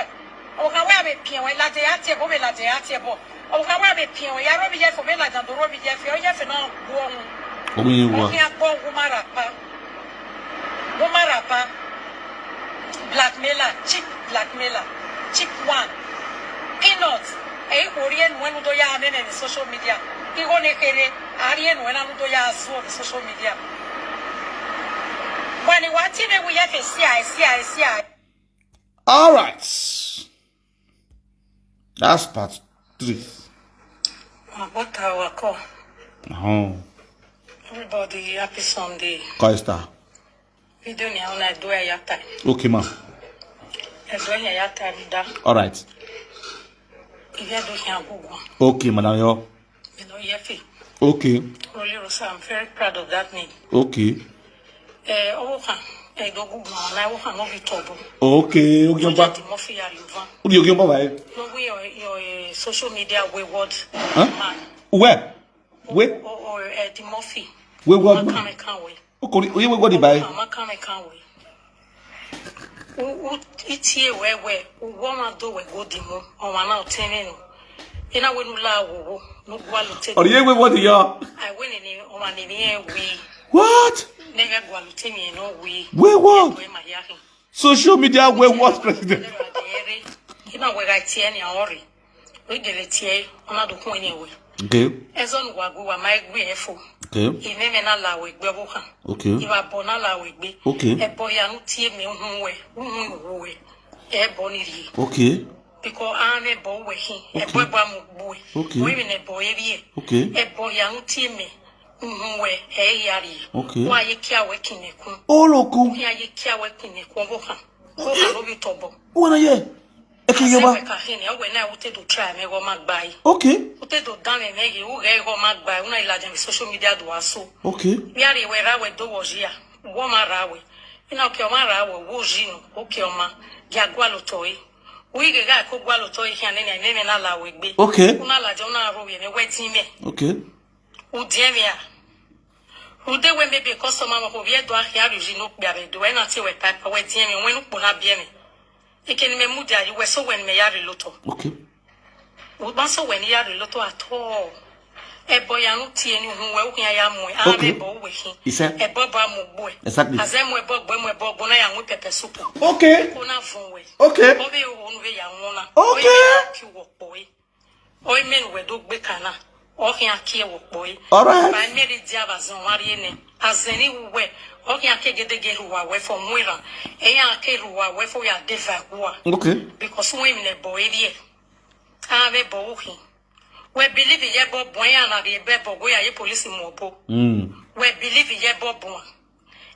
O ka we a be pian we la de a tie bo be la de a tie bo. O ka we a be pian we ya ro bi ye fo be la dan do ro bi ye fo ye fo na gbo ohun. Ọwụ ihe wụ O a. ki a gbo ohun ma ra pa. Wo ma ra pa. Blackmailer, cheap blackmailer, cheap one. Peanut. E ko ri enu enu do ya me me social media. I go ne kere. A ri enu enu do ya azu on social media. When you want to be with your face, see, I see, I see, I. All right. That's part three. What our call? Oh, Everybody, happy Sunday. Coista. Video ni ona do ya time. Okay, ma. Ezo ya ya time da. All right. Iya do ya gugu. Okay, madam. Yo. You know, yefi. Okay. Rolly Rosa, I'm very proud of that name. Okay. Eh, owo kan, eh, do gugu na owo kan no be tobo. Okay. Okay. Ojo Ba. Di Murphy Aluvan. Udi okay, bye bye. No, we your your eh, social media wayward Huh? man. Where? Where? Or, or uh, Di Murphy. Where? What? Makame can't wait. Okay. Where? What? Bye. Makame can't wait. U u itie we we u wo ma do we go di mo o ma na o tene no. Ina we nu la wo wo nu gwa lo te. Or you? Where? What? Yo. I win ni o ma ni ni e wi. What? Ne ga gwa lo te mi no wi. Where? What? We ma ya hin. Social media. Where? What? President. Ina we ga tie ni ori. We gele tie ona do kun ni we. Okay. Ezon wa go wa ma egbe efo. Okay. Ime me na la we gbe bo kan. Okay. Iwa bo na la we gbe. Okay. E bo ya nu tie me hu we, hu hu we. E bo ni ri. Okay. Because a me bo we hin. E Okay. bo ba mu bo we. Okay. We me ne bo e ri. Okay. E bo ya nu tie me hu we e ya ri. Okay. Wa ye kia we kinekun. Oloku. Ya ye kia we kinekun bo kan. Ko ka lo bi to bo. Wanna hear? Eke Yoruba. Ka hin e we na u te do try me go ma gba yi. Okay. U te do dan me me ge u ge go ma gba yi. U na ila je mi social media do aso. Okay. Bi a ri we ra we do wo ji ya. Wo ma ra we. Ina o ke o ma ra we wo ji no. O ke o ma. Ge a gwa lo to yi. U ge ga ko gwa lo to yi ki a ne ni me me na la we gbe. Okay. U na la je u na ro we me we ti me. Okay. U die me a. U de we me be customer mo ko bi e do a ki a ri ji no pe a be do. E na ti we type we die me. We nu po na bi me. Ike ni me mu dia yi we so we ni me ya ri lo to. Okay. U ba so we ni ya ri lo to at all. E bo ya nu tie ni hu we u ki ya mu. A Okay. me bo we hin. He said- E bo ba mu gbo e. Exactly. Aze mu e bo gbo e mu e bo gbo na ya mu pepper soup. Okay. Ko na fun we. Okay. O be o nu be ya won na. Okay. O be ya ki wo po e. O me nu we do gbe kana. O ki a ki e wo po e. All right. Ba me ri dia ba zon wa ri ne. Aze ni we. O ki a ke gede ge ru wa we fo mu ira. E ya ke ru wa we fo ya de va wa. Okay. Because we me ne bo e ri e. A be bo u hin. We believe ye bo bon ya na be be bo go ya ye police mu obo. Mm. We believe ye bo bon.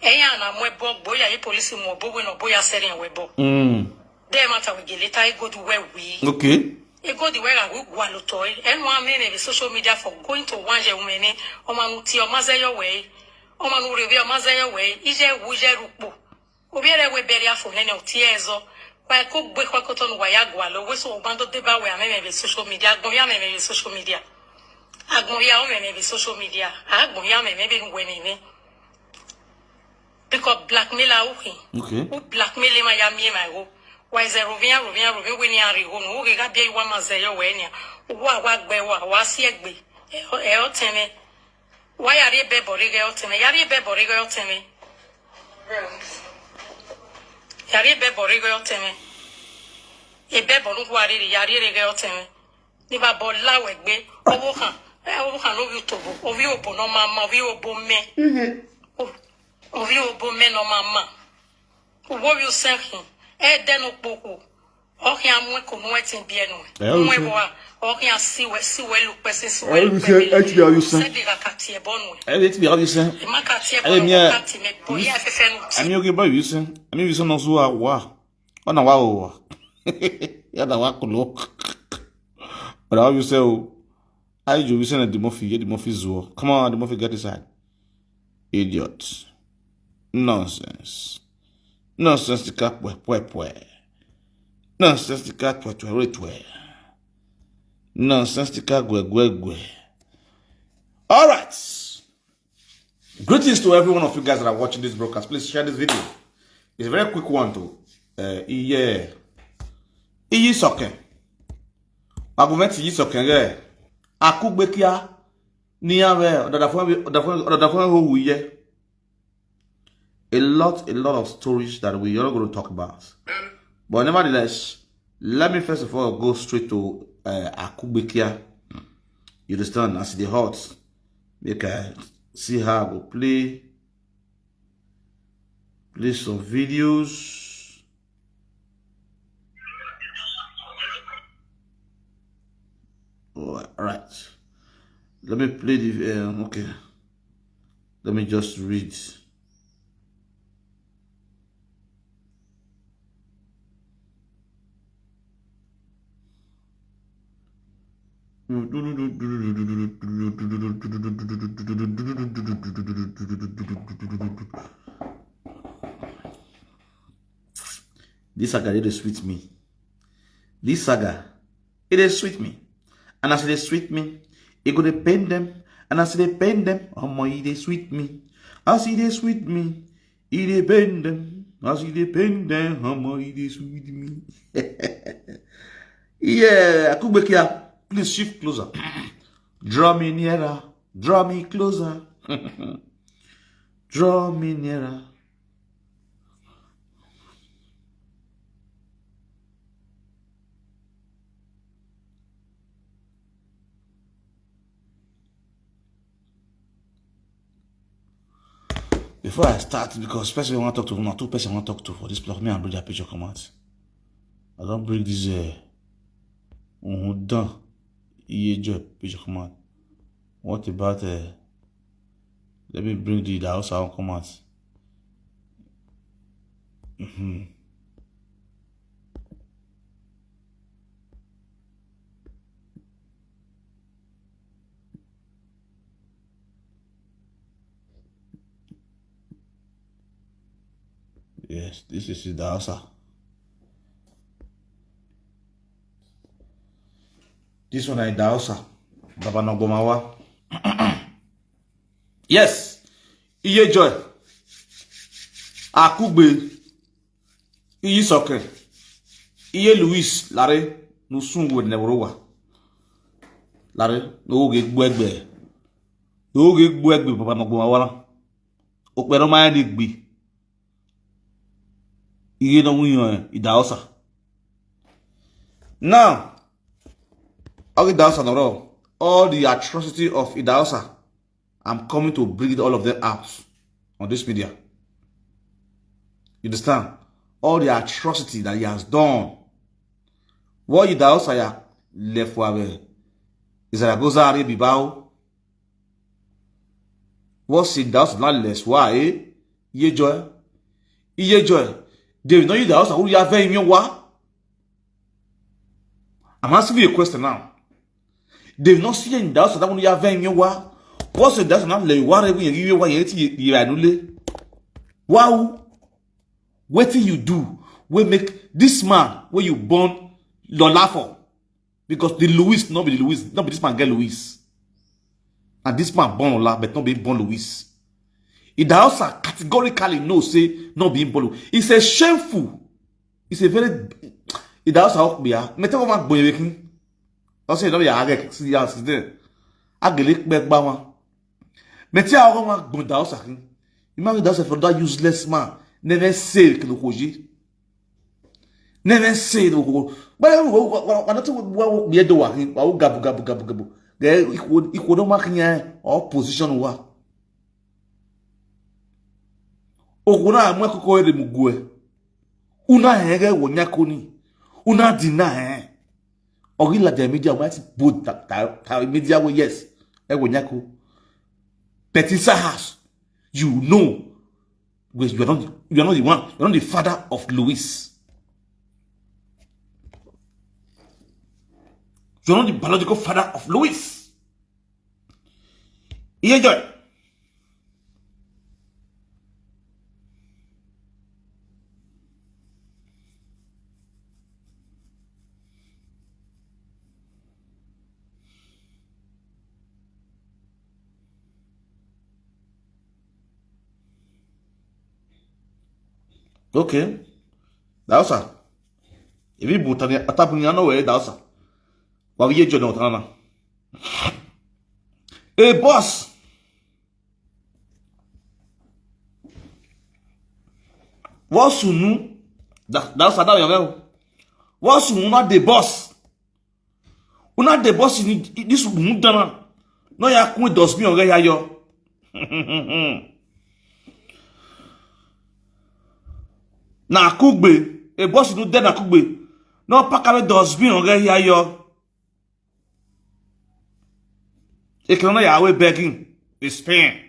E ya na mu bo go ya ye police mu obo we no bo ya sere we bo. Mm. De matter we get later e go do we we. Okay. E go the way we go lo to e. And one man in the social media for going to one je women. O ma nu ti o ma ze yo we. O ma nu re we o ma ze yo we. Ije wu je rupo. Obiere we beri afo nene utie ezo. Wa ko gbe kwa koto nu wa ya gwa lo we so obando de ba we ameme be social media. Agbon ya ameme be social media. Agbon ya o meme be social media. Agbon ya ameme be nu we meme. Because blackmail a uhi. Okay. U blackmail ma ya mi ma go. Wa ze rovia rovia rovia we ni ari go nu. U ge ga bia wa ma ze yo we ni. Wa wa gbe wa wa si egbe. E o teme. Wa ya ri ebe bo ri ge o teme. Ya ri ebe bo ri ge o teme. Ya ri ebe bo ri ge o teme. Ebe bo nu wa ri ya ri ri ge o teme. Ni ba bo la we gbe. Owo kan. E owo kan no YouTube. Ovi obo no ma ma ovi obo me. Mhm. O- Ovi obo me no ma ma. Wo wi usen hin. E de no poku. O hin amu ko nu etin bi enu. E o se. Wa. O hin asiwe siwe lu pese siwe lu pese. E o se e ti bi o se. Se de ka ka ti e bo nu. E ti bi o se. E ma ka ti e bo nu. Ka ti me bo ya fefe nu. Ami o ge ba wi se. Ami wi se no so wa. Ona wa o. Ya da wa kulo. Ona wa wi se o. I you wi se na the Murphy, the Murphy zuo. Come on, the Murphy get inside. Idiot. Nonsense. Nonsense tika pwe pwe pwe. Nonsense tika pwe pwe pwe. Nonsense tika gwe gwe gwe. All right. Greetings to every one of you guys that are watching this broadcast. Please share this video. It's a very quick one too. Uh, yeah. Iyi soke. Argument yi soke ge. Akugbekia. Ni ave. Odada fun, odada fun, odada fun ho wuye. A lot, a lot of stories that we are not going to talk about. But nevertheless, let me first of all go straight to uh, Akugbekia. You understand? As the hot, make I see how I go play, play some videos. All right. Let me play the. Um, okay. Let me just read. This saga dey sweet me. This saga, it dey sweet me. And as it dey sweet me, e go dey pain them. And as it dey pain them, omo, e dey sweet me. As e dey sweet me, e dey pain them. As e dey pain them, omo, e dey sweet me. Yeah, Akugbekia, please shift closer. Draw me nearer. Draw me closer. Draw me nearer. Before I start, because person I want to talk to, not two person I want to talk to for this block, me and brother picture come out. I don't bring this uh, uh, done. Iye joy picture come out. What about uh, let me bring the, the house I want come out. Mm-hmm. Yes, this is Idaosa. This one is Idaosa. Baba Nogbomawa. Yes. Iye Joy. Akugbe. Iyi Soke. Iye Louis. Lare. Nusungu ne worowa. Lare. N'oge gbegbe. N'oge gbegbe Baba Nogbomawa. Okpero ma ya ni gbi. Iye no wiyan Idaosa. Now, all Idaosa no, all the atrocity of Idaosa, I'm coming to bring all of them out on this media. You understand? All the atrocity that he has done. What Idaosa ya left for Zaragoza are bibao. What's in the house now? Less why? Ye joy. Ye joy. They will not use the house. Who you have in your wa? I'm asking you a question now. They will not see in the house that one you have in your wa. What's in the house now? Le ware we you wa yet ye anule. Wow. Wetin you do wey make this man wey you born Lola for? Because the Louis, not be the Louis, not be this man get Louis. And this man born Lola, but not be born Louis. Idahosa categorically no say not be born Louis. It's a shameful. It's a very Idahosa okbia. Me tell man boy wekin. I say no be a get see ya see there. Agele pe gba wan. Me tell how man gbon Idahosa kin. Imagine that for that useless man. Never say kilo koji. Never say no go. But I don't think we we be do wa kin. Wa gabu gabu gabu gabu. Ge iko iko no mak nya opposition wa. Oguna amwa ko ko ere mugwe. Una hege wo nyako ni. Una dina eh. Ogila the media wa ti bold ta ta media wo yes. E wo nyako. But inside house, you know, because you are not you are not the one, you are not the father of Louis. You are not the biological father of Louis. Iye joy. Okay. Dausa. Ibi butani atabunyano we dausa. Wa ye jono tana. A boss. What's unu? That that's another level. What's unu not the boss? Una the boss in this unu dana. No ya kun dustbin ore ya yo. Na kugbe, a boss unu de na kugbe. No pack away dustbin ore ya yo. Ekene na ya we begging is pain.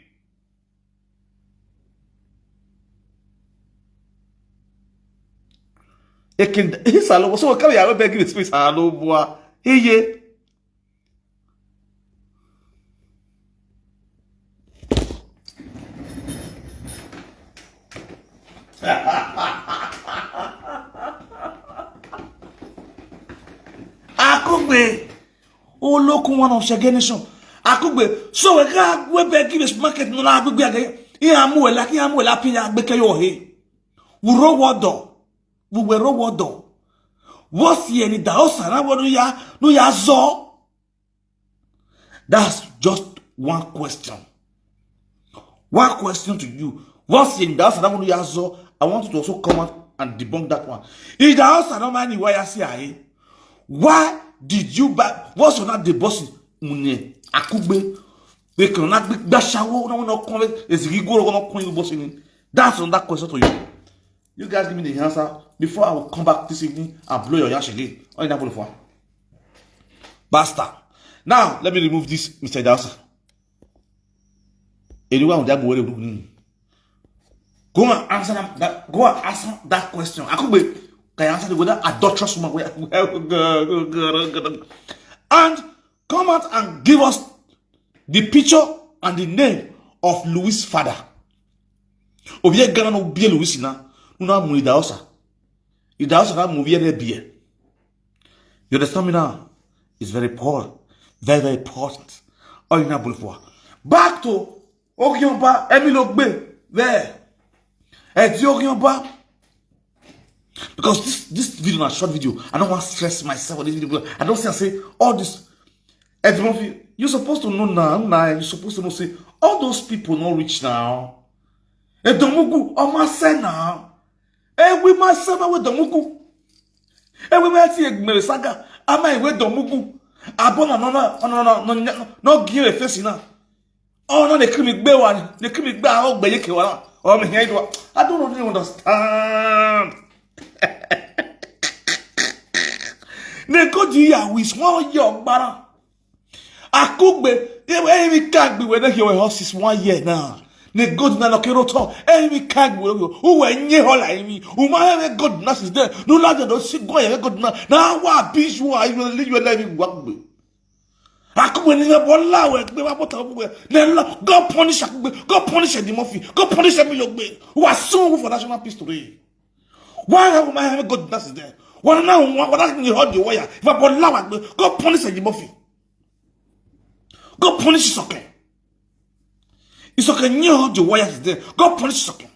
Ekene he salo so ka ya we begging is pain salo bua. Iye. Akugbe olokun one of Shege Nation. Akugbe so we ga we be give us market no la gbegbe age. Iya mu we la ki ya mu we la pin ya gbe ke yo he. We row water. We were row water. What's here ni da osana wo no ya no ya zo? That's just one question. One question to you. What's in that? I want you to also come out and debunk that one. If the house are not money, why I say I? Why did you buy? What's on that the boss? Munye akugbe. We cannot be that shower. No, no, come. Is he go? No, come. You boss in. That's on that question to you. You guys give me the answer before I will come back this evening and blow your yash again. Oh, you never for basta. Now let me remove this, Mister Dawson. Anyone with that boy, go and answer that, that. Go and answer that question. I could be can answer the whether adulterous woman. Where, and come out and give us the picture and the name of Louis' father. Obie Ghana no bie Louis na. Una mu Idahosa. Idahosa na mu bie na bie. You understand me now? It's very important. Very, very important. Oh, you know, back to Ogionba, Emil Ogbe. There. Edi Ogionba. Because this this video na short video. I don't want to stress myself on this video. Because I don't say I say all this. Everyone, you supposed to know now. Now you supposed to know. Say all those people not rich now. Edomugu, Omase now. Every man say now with Domugu. Every man see a mere saga. Am I with Domugu? Abona no no no no no no give a face now. Oh no, they creamy bear one. They creamy bear out by Yekewa. Oh me here. I don't really understand. They go to ya with one your bara. Akugbe, ewe evi kagbe we na here horses one year now. Ne God na no kero to, evi kagbe we, uwe nye hola imi. Uma ewe God na is there. No la do si go ye God na. Na wa bish wa you live your life in wakugbe. Akugbe ni na bola we gbe wa bota we. Ne lo, God punish Akugbe. God punish Eddie Murphy. God punish Emilogbe. Who are suing for national peace today. Why have my heaven God that is there? What now? What that you hold the wire? If I bought Lawa, go punish Eddie Murphy. Go punish Isoke. Isoke, you hold the wire is there. Go punish Isoke.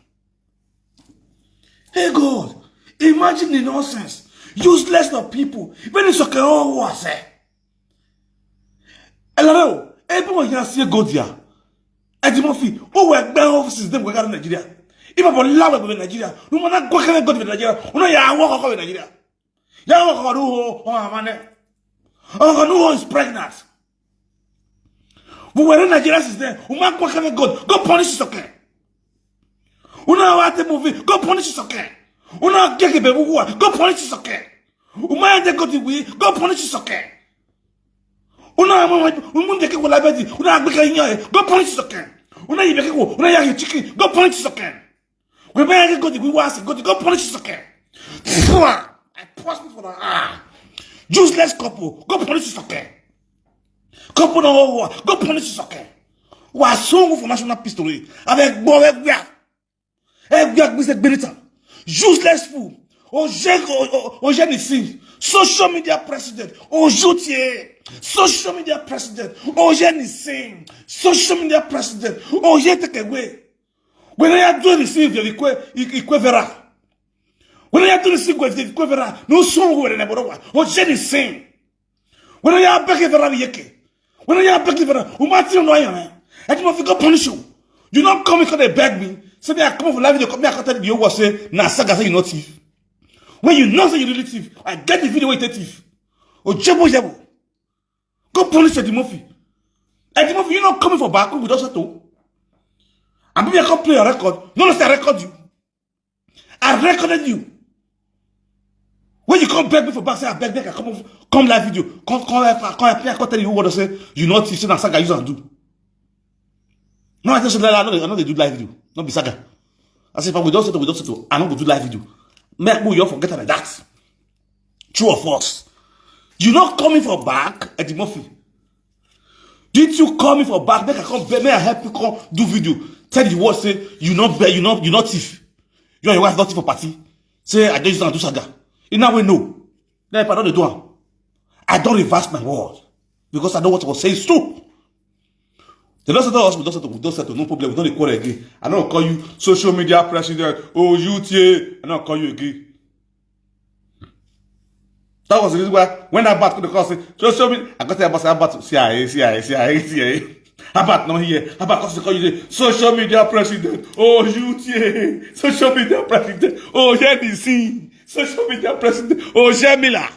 Hey God, imagine the nonsense. Useless of people. When Isoke all was eh. Hello, everyone here see God here. Eddie Murphy, who were bad offices them go Nigeria. If I bought Lawa go Nigeria, no matter go can God in Nigeria. No ya walk over Nigeria. Ya walk over who oh amane. Oh no is pregnant. But when Nigeria is there, woman go can God, go punish Isoke. Una wa te movie, go punish Isoke. Una get a baby, go punish Isoke. Uma ya go the way, go punish Isoke. Una mo mo mo de ke ko la bedi, una gbe ke yan, go punish Isoke. Una yi be ke ko, una ya yi chicken, go punish Isoke. We be ya go the way was go go punish Isoke. Pfwa! I post for the ah. Useless couple, go punish Isoke. Couple no war, go punish Isoke. Wa song for national peace today. Avec bon avec bien. Egbe agbese gbenitan. Useless fool. Oje o- o- oje ni sin. Social media president. Oju tie. Social media president. Oje ni sin. Social media president. Oje take away. When I do receive the ikwe ikwe vera. When I do receive the ikwe vera. No so we na boro wa. Oje ni sin. When I beg vera yeke. When I beg vera. Umati no ya. I don't think God punish you. You not come because they beg me. Say me I come for live video. Me I come tell you what say na saga say you not thief. When you know say you really thief, I get the video where you take thief. Ojebo jebo. Go punish Eddie Murphy. Eddie Murphy, you not coming for back with us at all. And maybe I come play a record. No, no, say I record you. I recorded you. When you come beg me for back, say I beg, beg, I come off, come live video, come, come live, come appear, come tell you what to say. You not thief, say na saga use and do. No, I just said I know they, I know they do live video, not be saga. I say if we don't settle, we don't settle. I no go do live video. Make we you forget about that. True or false? You not coming for back, Eddie Murphy. Did you call me for back? Make I come, make I help you come do video. Tell the world say you not be, you not, you not thief. You and your wife not thief for party. Say I don't use am do saga. In that way, no. Then if I don't do am, I don't reverse my word because I know what I was saying is true. They don't settle us, we don't settle, we don't settle, no problem, we don't quarrel again. I don't call you social media president, oh, U T A, I don't call you again. That was the reason why when that bat could call say social media, I got that bat, that bat, C I A, C I A, C I A, C I A. How about not here? How about call you the social media president? Oh, U T A, social media president. Oh, N E C, social media president. Oh, Jemila.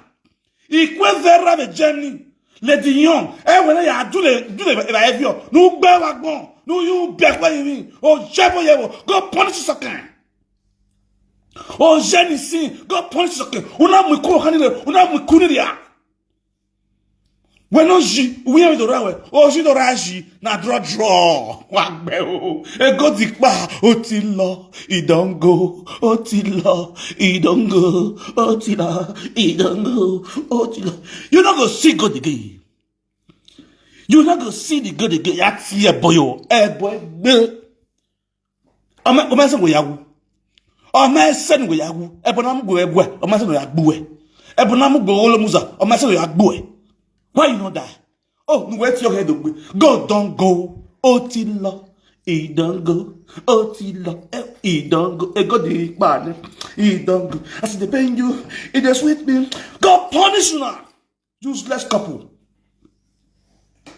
Ikwe vera ve Germany. Lady Young. Eh, when I do the, do the behavior. No, be wa gbon. No, you be wa you. Oh, jebo yebo. Go punish Isoke. Oh, N E C. Go punish Isoke. Una mu ku kanile. Una mu ku ni ya. We no ji, we are the right way. Oh, ji do raji. Na draw draw. Wa gbe o. E go di pa. O ti lọ. E don go. O ti lọ. E don go. O ti lọ. E don go. O ti lọ. You no go see God again. You no go see the God again. Ya ti e boyo. E boy gbe. Ọmọ, ọmọ ẹsẹ̀ wò yà wù. Ọmọ ẹsẹ̀ wò yà wù. Ẹ̀bùn náà mú gbòòwẹ̀ gbòòwẹ̀. Ọmọ ẹsẹ̀ wò yà gbòòwẹ̀. Ẹ̀bùn náà mú gbòòwẹ̀ olómùsà. Ọmọ ẹsẹ̀ wò yà gbòòwẹ̀. Why you no die? Oh, no wait your head ogbe. God don go. O ti lọ. E don go. O ti lọ. Eh, e don go. E go di pa ni. E don go. As e dey pain you, e dey sweet me. God punish una. Useless couple.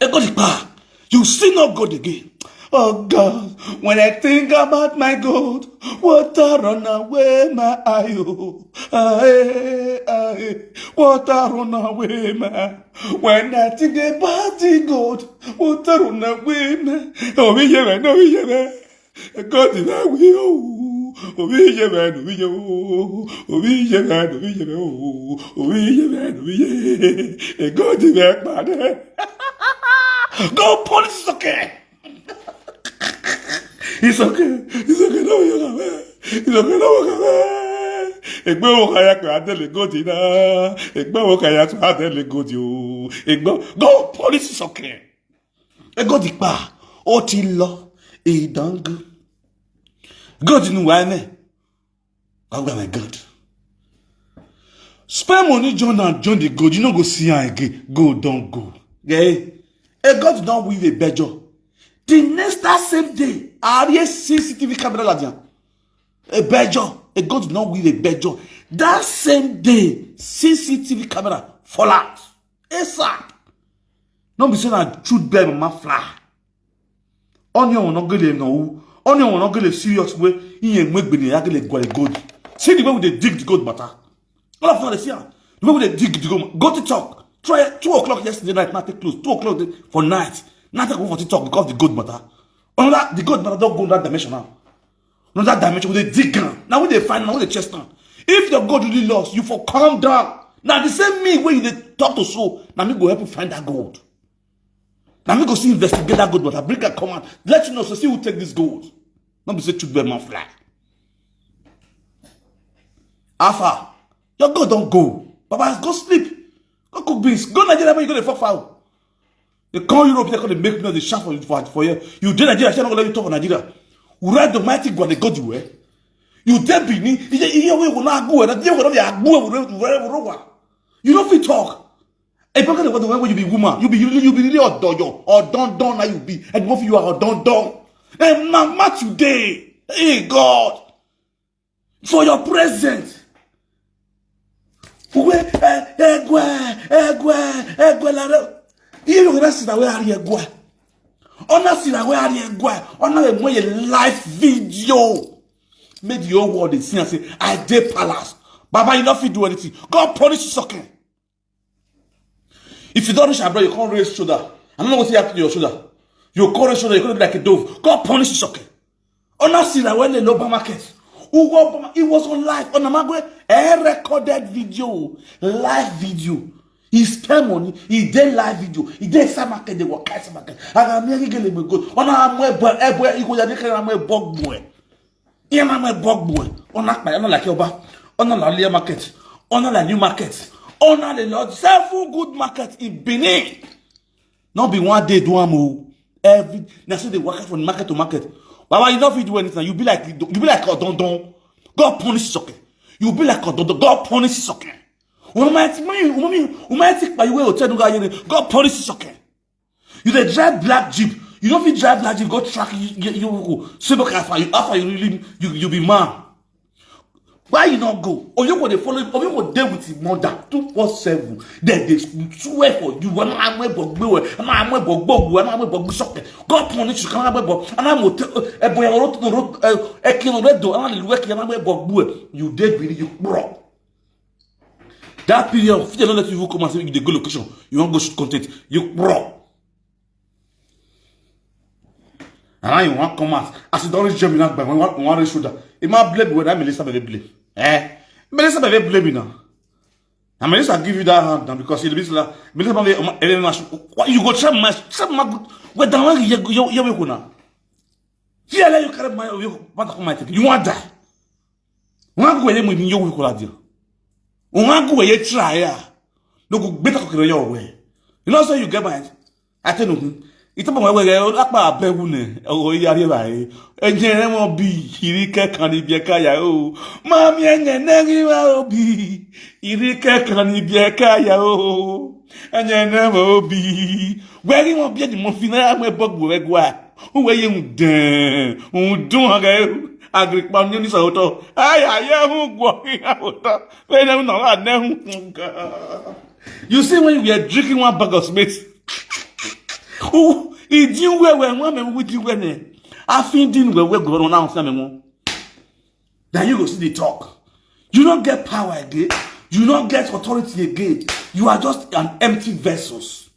E go di pa. You see no God again. Oh God, when I think about my God, water run away my eye. Oh. Aye, aye, water run away my eye. When I think about the God, water run away my. Oh, we hear, no, we hear. God is that way. Oh, we hear, no, we hear. Oh, we hear, no, we hear. Oh, we hear, no, we hear. God is that way. Go punish Isoke. It's okay. It's okay. No, you know, it's okay. No, you know, egbe wo kaya pe adele godi na. Egbe wo kaya pe adele godi o. Egbe, go punish Isoke. Ego di pa. O ti lọ. Idangu. Godi nu wa me. Oh my God. Spend money, join and join the gold. You no go see her again. Gold don't go. Yeah. A God did not weave a bejo. The next, that same day, I hear C C T V camera ladian. A bejo. A God did not weave a bejo. That same day, C C T V camera fall out. ASAP. No be say na truth bear mama fly. Only one no get no. Only one no get serious way. He ain't make bini. I get go gold. See the way we dey dig the gold matter. All of us dey see am. The way we dey dig the gold. Go to talk. Try two o'clock yesterday night. Not take close. Two o'clock for night. Not take for talk because the gold matter. Another the gold matter don't go that dimension now. Another dimension we dey dig am. Now we dey find now we dey chest am. If your gold really lost, you for calm down. Now the same me when you dey talk to so, now me go help you find that gold. Now me go see investigate that gold, but I bring that come out. Let you know, so see who take this gold. Not be say shoot where man fly. Alpha, your gold don't go. Baba, go sleep. Go cook beans. Go Nigeria when you go to fuck fowl. They come Europe, they come to make noise, they shout for you for, for here. You did Nigeria, I not gonna let you talk for Nigeria. We ride the mighty go and they go the way. You did Benin, you did you will not go and you will not go wherever. You don't fit talk. A person the way you be woman, you be really you be really odoyo or don don now you be. And both you are don don. And mama today, hey God, for your presence. Uwe, eh, egwe, egwe, egwe la re. Iye yo na sira we ari egwe. Ona sira we ari egwe. Ona we mo ye live video. Make the whole world dey see and say, "I dey palace." Baba, you no fit do anything. God punish you, okay? If you don't reach abroad, you can't raise shoulder. I don't know what you have to your shoulder. You can't raise shoulder, you can't be like a dove. God punish you, okay? Ona sira we le lo ba market. Ugo Obama, he was on live. Ona magwe, a recorded video, live video. He spend money. He did live video. He did some market. They were cash market. Aga mi agi gele me good. Ona amwe bo ebo iko ya de kana amwe bog boy. Iya na amwe bog boy. Ona pa ona like oba. Ona la lia market. Ona la new market. Ona the Lord several good market in Benin. Not be one day do am o. Every na so they work from market to market. Baba, you don't fit do anything. You be like you be like odondon. God punish you, okay? You be like odondon. God punish you, okay? Umati mami, umami, umati pa you will tell you God punish you, okay? You dey drive black jeep. You don't fit drive black jeep. Go track you, you, you go. So look how far you, how far you really you, you be man. Why you not go? Or you go dey follow? Or you go dey with him mother two four seven? Then they swear for you. When I'm a bogbo, and I'm a bogbo, and I'm a bogbo shock. God punish you. Can I bogbo? And I'm a bogbo. Road to road. Ekin red door. And I'm a bogbo. You did really you bro. That period, if they don't let you come and say you dey go location, you won't go shoot content. You bro. And now you want come out. As you don't reach Germany, now by one one raise shoulder. It might blame when I Melissa baby blame. Eh? Melissa baby blame me now. And Melissa give you that hand now because you Melissa Melissa baby every match. What you go try my try my good. Wait down you you you you now. Here let you carry my you what come my take. You want die. Wọn á gùn ẹ̀yẹ́ mu ìdí yóò wí kó la di o. Wọn á gùn ẹ̀yẹ́ tíra ẹ̀ à. Ló kò gbé tako kìlọ̀ yọ ọ̀wẹ́. You know say you get mind. I tell you. Ìtọ́pọ̀ wọn wẹ̀rẹ̀ lápá abẹ́wù nẹ̀ ọ̀rọ̀ yìí arí báyìí. Ẹ̀jẹ̀ rẹ̀ wọ́n bí ìrí kẹ́kàn níbi ẹ̀ka yà ó. Máa mi ẹ̀jẹ̀ náà rí wá ó bí ìrí kẹ́kàn níbi ẹ̀ka yà ó. Ẹ̀jẹ̀ náà wọ́n ó bí. Wẹ́rí wọn bí ẹ̀jẹ̀ mọ́ fi náírà mọ́ ẹ̀ bọ́gbù rẹ̀ gbọ́ à. Wọ́n wẹ̀ yẹ ń dẹ̀ ń dún ọ̀rẹ́ Agrippa ní oníṣòwòtọ́. Ayé ayé ń gbọ́ ìyàwòtọ́. Bẹ́ẹ̀ ni ọ̀nà wà nẹ́hùn. You see when you were drinking one bag of Smith. Ìdí wẹ̀wẹ̀ wọn mẹ́rin wí di wẹ̀ nẹ̀. Àfin dín wẹ̀wẹ̀ gbọ́dọ̀ náà fẹ́ mi wọn. Then you go see the talk. You don't get power again. You don't get authority again. You are just an empty vessels.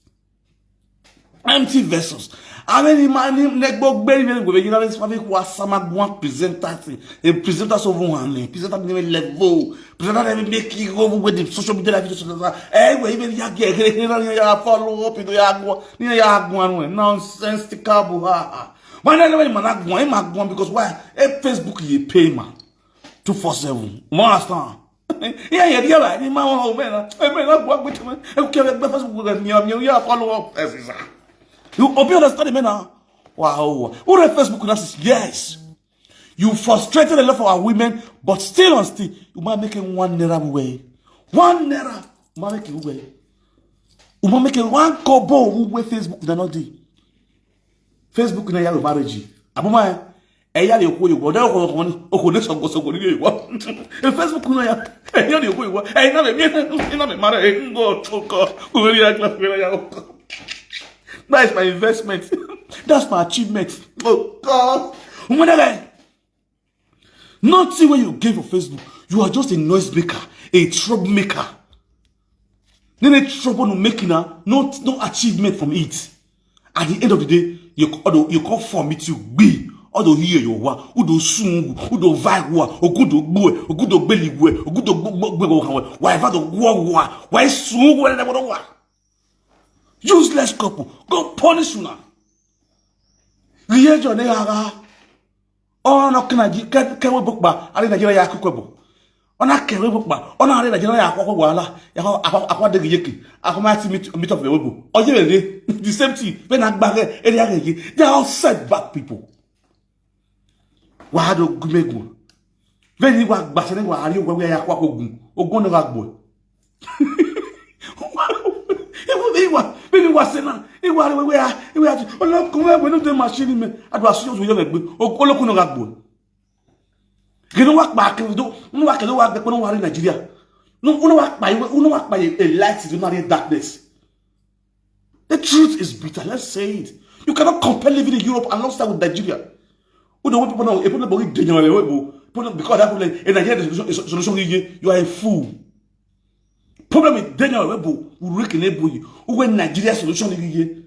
Empty vessels. Abe ni ma ni ne gbogbo eri me go be yina be fa be kwa sama gwa presenter thing. E presenter so vun han ni. Presenter ni me level. Presenter ni me make you go with the social media life social. Eh, we even ya get get get ya follow up, you ya go. Ni ya go anu nonsensical bu ha. Man, I never man go. Him go because why? E Facebook ye pay man. Two four seven. Mo understand. Yeah, yeah, yeah, right. Ni ma won o me na. E me na gwa gbe me. E ke be Facebook go ni mi ya follow up. Yes, sir. You obi understand me now? Wow. Who read Facebook now? Yes. You frustrated a lot of our women, but still and still, you might make it one naira away. One naira, you might make it away. You might make it one kobo who wear Facebook na not dey. Facebook na ya marriage. Abuma, e ya le ko yo, da ko ko ni, o ko ne so go so go ni yo. E Facebook na ya, e ya le ko yo. E na me, e na me mara e ngo choko. Ko ri ya gba fere ya o. That is my investment. That's my achievement. Oh God. Umwe guy. Nothing when you gain for Facebook, you are just a noise maker, a troublemaker. Then a trouble no making na, no, no achievement from it. At the end of the day, you, although you come for me to be, although here you wa, who do sung, who do vai wa, who good do gbue, who good do belly we, who good do gbue, whatever the war wa, why sung, whatever the war. Useless couple, go punish una. Riye jo ne ara. Ona kina ji ke ke we bukba, ari Nigeria ya kukwe bu. Ona ke we bukba, ona ari Nigeria ya kukwe wala. Ya ko akwa akwa de yeki. Akwa ma ti meet meet up we bu. Oje we the same thing. When agbare area ye. They are all setback people. Wa do gumegu. When you wa gba se ni wa ari we ya kwa ko gun. Ogun no ga gbo. Iwa, iwa, iwa sena, iwa iwe iwe iwe ati. Olokun we we no dey machine me. Adu asu yo yo me gbe. Olokun no ga gbo. Kinu wa pa ke do, no wa ke do wa gbe no wa ri Nigeria. No no wa pa iwe, no wa pa a light, you know, darkness. The truth is bitter. Let's say it. You cannot compare living in Europe alongside with Nigeria. Who the way people know, if people believe danger, because that problem in Nigeria, the solution, solution, you are a fool. Problem is Daniel Webo, Rick Nebuyi, who when Nigeria solution here.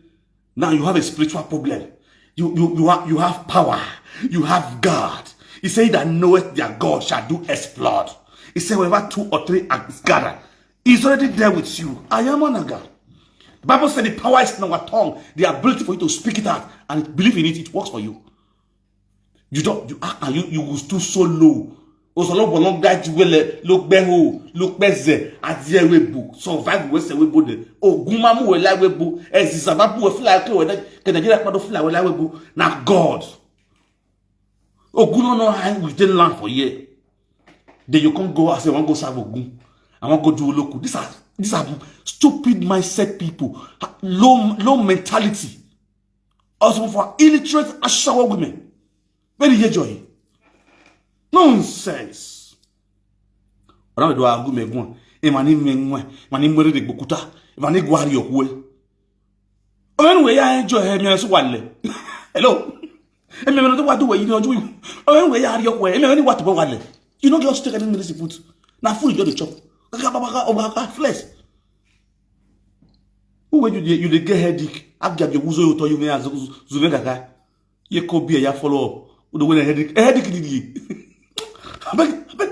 Now you have a spiritual problem. You you you have you have power. You have God. He said that knoweth their God shall do explode. He said wherever two or three are gathered, he's already there with you. I am an God. The Bible said the power is in our tongue, the ability for you to speak it out and believe in it, it works for you. You don't you act and you you will stoop so low. Osolo bolon gaji wele lo gbe ho lo gbe ze adi ewe bu survive we se we bu de ogun ma mu we la we bu eziza ma bu we fly ke we ke Nigeria pa do fly we la we bu na God. Ogun no no high within land for here. Then you come go as I wan go serve ogun. I wan go do oloku. These are these are stupid mindset people. Low low mentality. Also for illiterate ashawo women. Very ye joy. Nonsense. Ona do agu me gun. E mani me nwe. Mani mo de gbokuta. E mani gwari okwe. Omen we ya enjoy he mi so wale. Hello. E me no to wa do we you know. Omen we ya ri okwe. E me ni wa to wale. You no get to take any medicine put. Na food you dey chop. Kaka baba ka oba ka flesh. Who when you dey you dey get headache? After you wuzo you to you me as zuve kaka. Ye ko be ya follow up. Who the way headache? Headache did ye? Abeg abeg.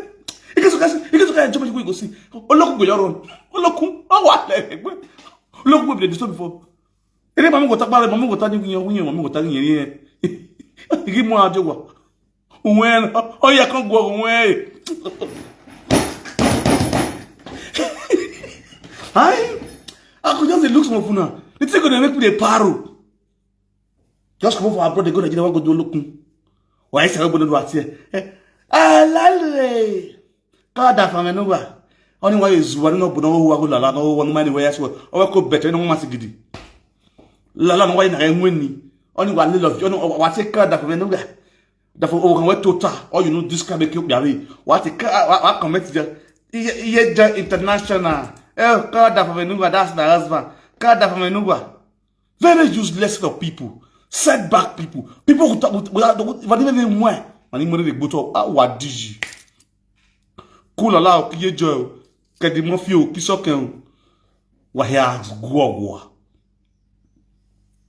Ike so kasi ike so kasi jump you go see. Olokun go your run. Olokun. Oh what? Olokun go be dey disturb before. Ere mami go takpa mami go tani winyo winyo mami go tani yen yen. Igi mo ajo wa. When oh yeah can go when. I I could just dey look small for now. The thing go dey make me dey paro. Just come for abroad dey go Nigeria wan go do olokun. Why say obodo do atie? Eh, alale. Ka da fa me no wa. Oni wa ezu wa no bodo wa go lala no wa no mani wa yaso. O wa ko better no ma sigidi. Lala no wa na enwe ni. Oni wa le love. Oni wa say ka da fa me no wa. Da fa o kan we tota. All you know this can make you be away. Wa te ka wa comment there. Iye iye ja international. Eh, ka da fa me no wa, that's my husband. Ka da fa me no wa. Very useless set of people. Setback people. People without without without even when. Mani mo de gboto. Ah, wa diji. Kula la o kiye jo. Kedi mo fi o kisoken. Wa he a gwo gwo.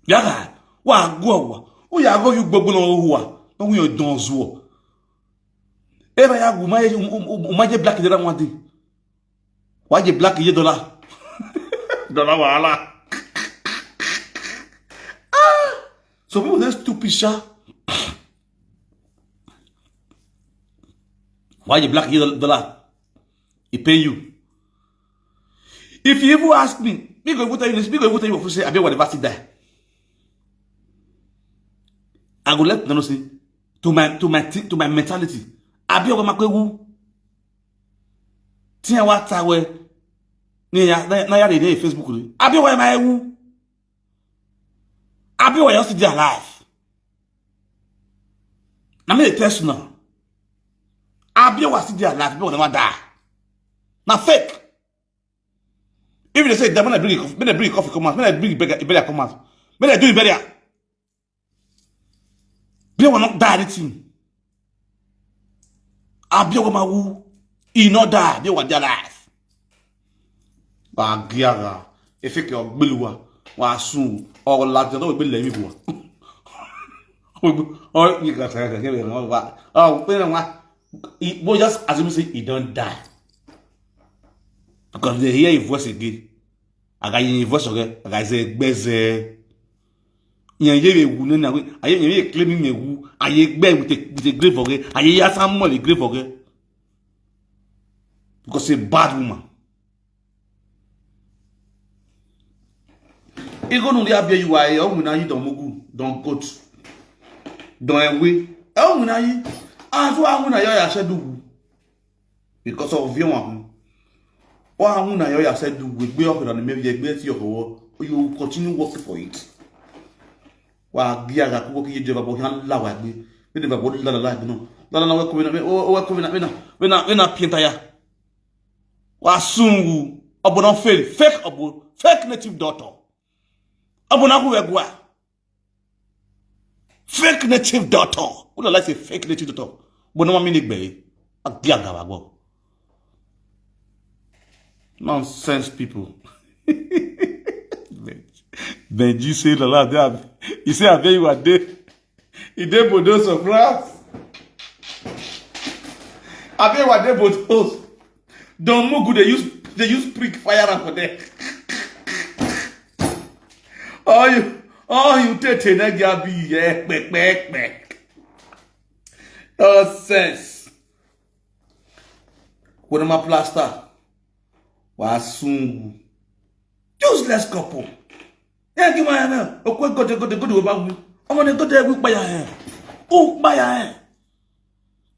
Yaga. Wa go wa. U ya go yu gbogbo no wa. No wi don zuo. Era ya gu ma ye, um, um, um, ma ye black dera one day. Wa ye black ye dollar. Dollar wahala. Ah! Some people dey stupid sha. Wa ye black ye dollar? E pay you. If you even ask me, me go even tell you this, me go even tell you say, "Abi, what if I sit there?" I go let them know say, to my, to my, thi- to my mentality, "Abi, what am I going to?" Tin wa ta we ni ya na ya dey Facebook ni. "Abi, what am I who?" "Abi, what you still dey alive?" Na me dey test now. "Abi, what still dey alive? Abi, what never die?" Na fake. If they say, "Dem, when I bring a coffee, when I bring a coffee come out, when I bring a burial come out, when I do a burial, they will not die anything." "Abi, what am I who?" E no die. Abi, what dey alive? Wa giaga. Efeke ogbeluwa. Wa sun. O la de no gbele mi bo. O ni ka sa ga ke wa. O pe na wa. But just assume say e don die. Because they hear a voice again. Aga yin voice oge, aga ze gbeze. Yen ye we wu ne na we, aye yen ye claim me wu, aye gbe with a, with a grave oge, aye ya Samuel a grave oge. Because a bad woman. Igo nu ya be you are, o mu na you don mugu, don goat. Don ewe. O mu na you. Azu a mu na yo ya se du. Because of you one. Wa mu na yo ya se du we gbe ofe na me ye gbe ti ofe. You continue working for it. Wa gi aga ku ki je ba bo han la wa gbe. Me de ba bo la la la no. La la na we ko na me o we ko na me na. We na we na pinta ya. Wa sungu. Obo no fake, fake obo, fake native daughter. Obo na ku we gwa. Fake native daughter. Who like say fake native daughter? But no mean it, baby. Agiagabagbo. Nonsense people. Benji say, "Lala, they have," he say, "I bet you are there." He dey Bodo surprise. I bet you are there, Bodo. Don Mugu, they use, they use prick fire am for there. All you, all you take to that girl be, yeah, back, back, back. Nonsense. What am I plaster? Wa sungu. Useless couple. Yeah, give my hand. Okwe go de go de go de ba wi. Omo, they go there, we buy your hand. Oh, buy your hand.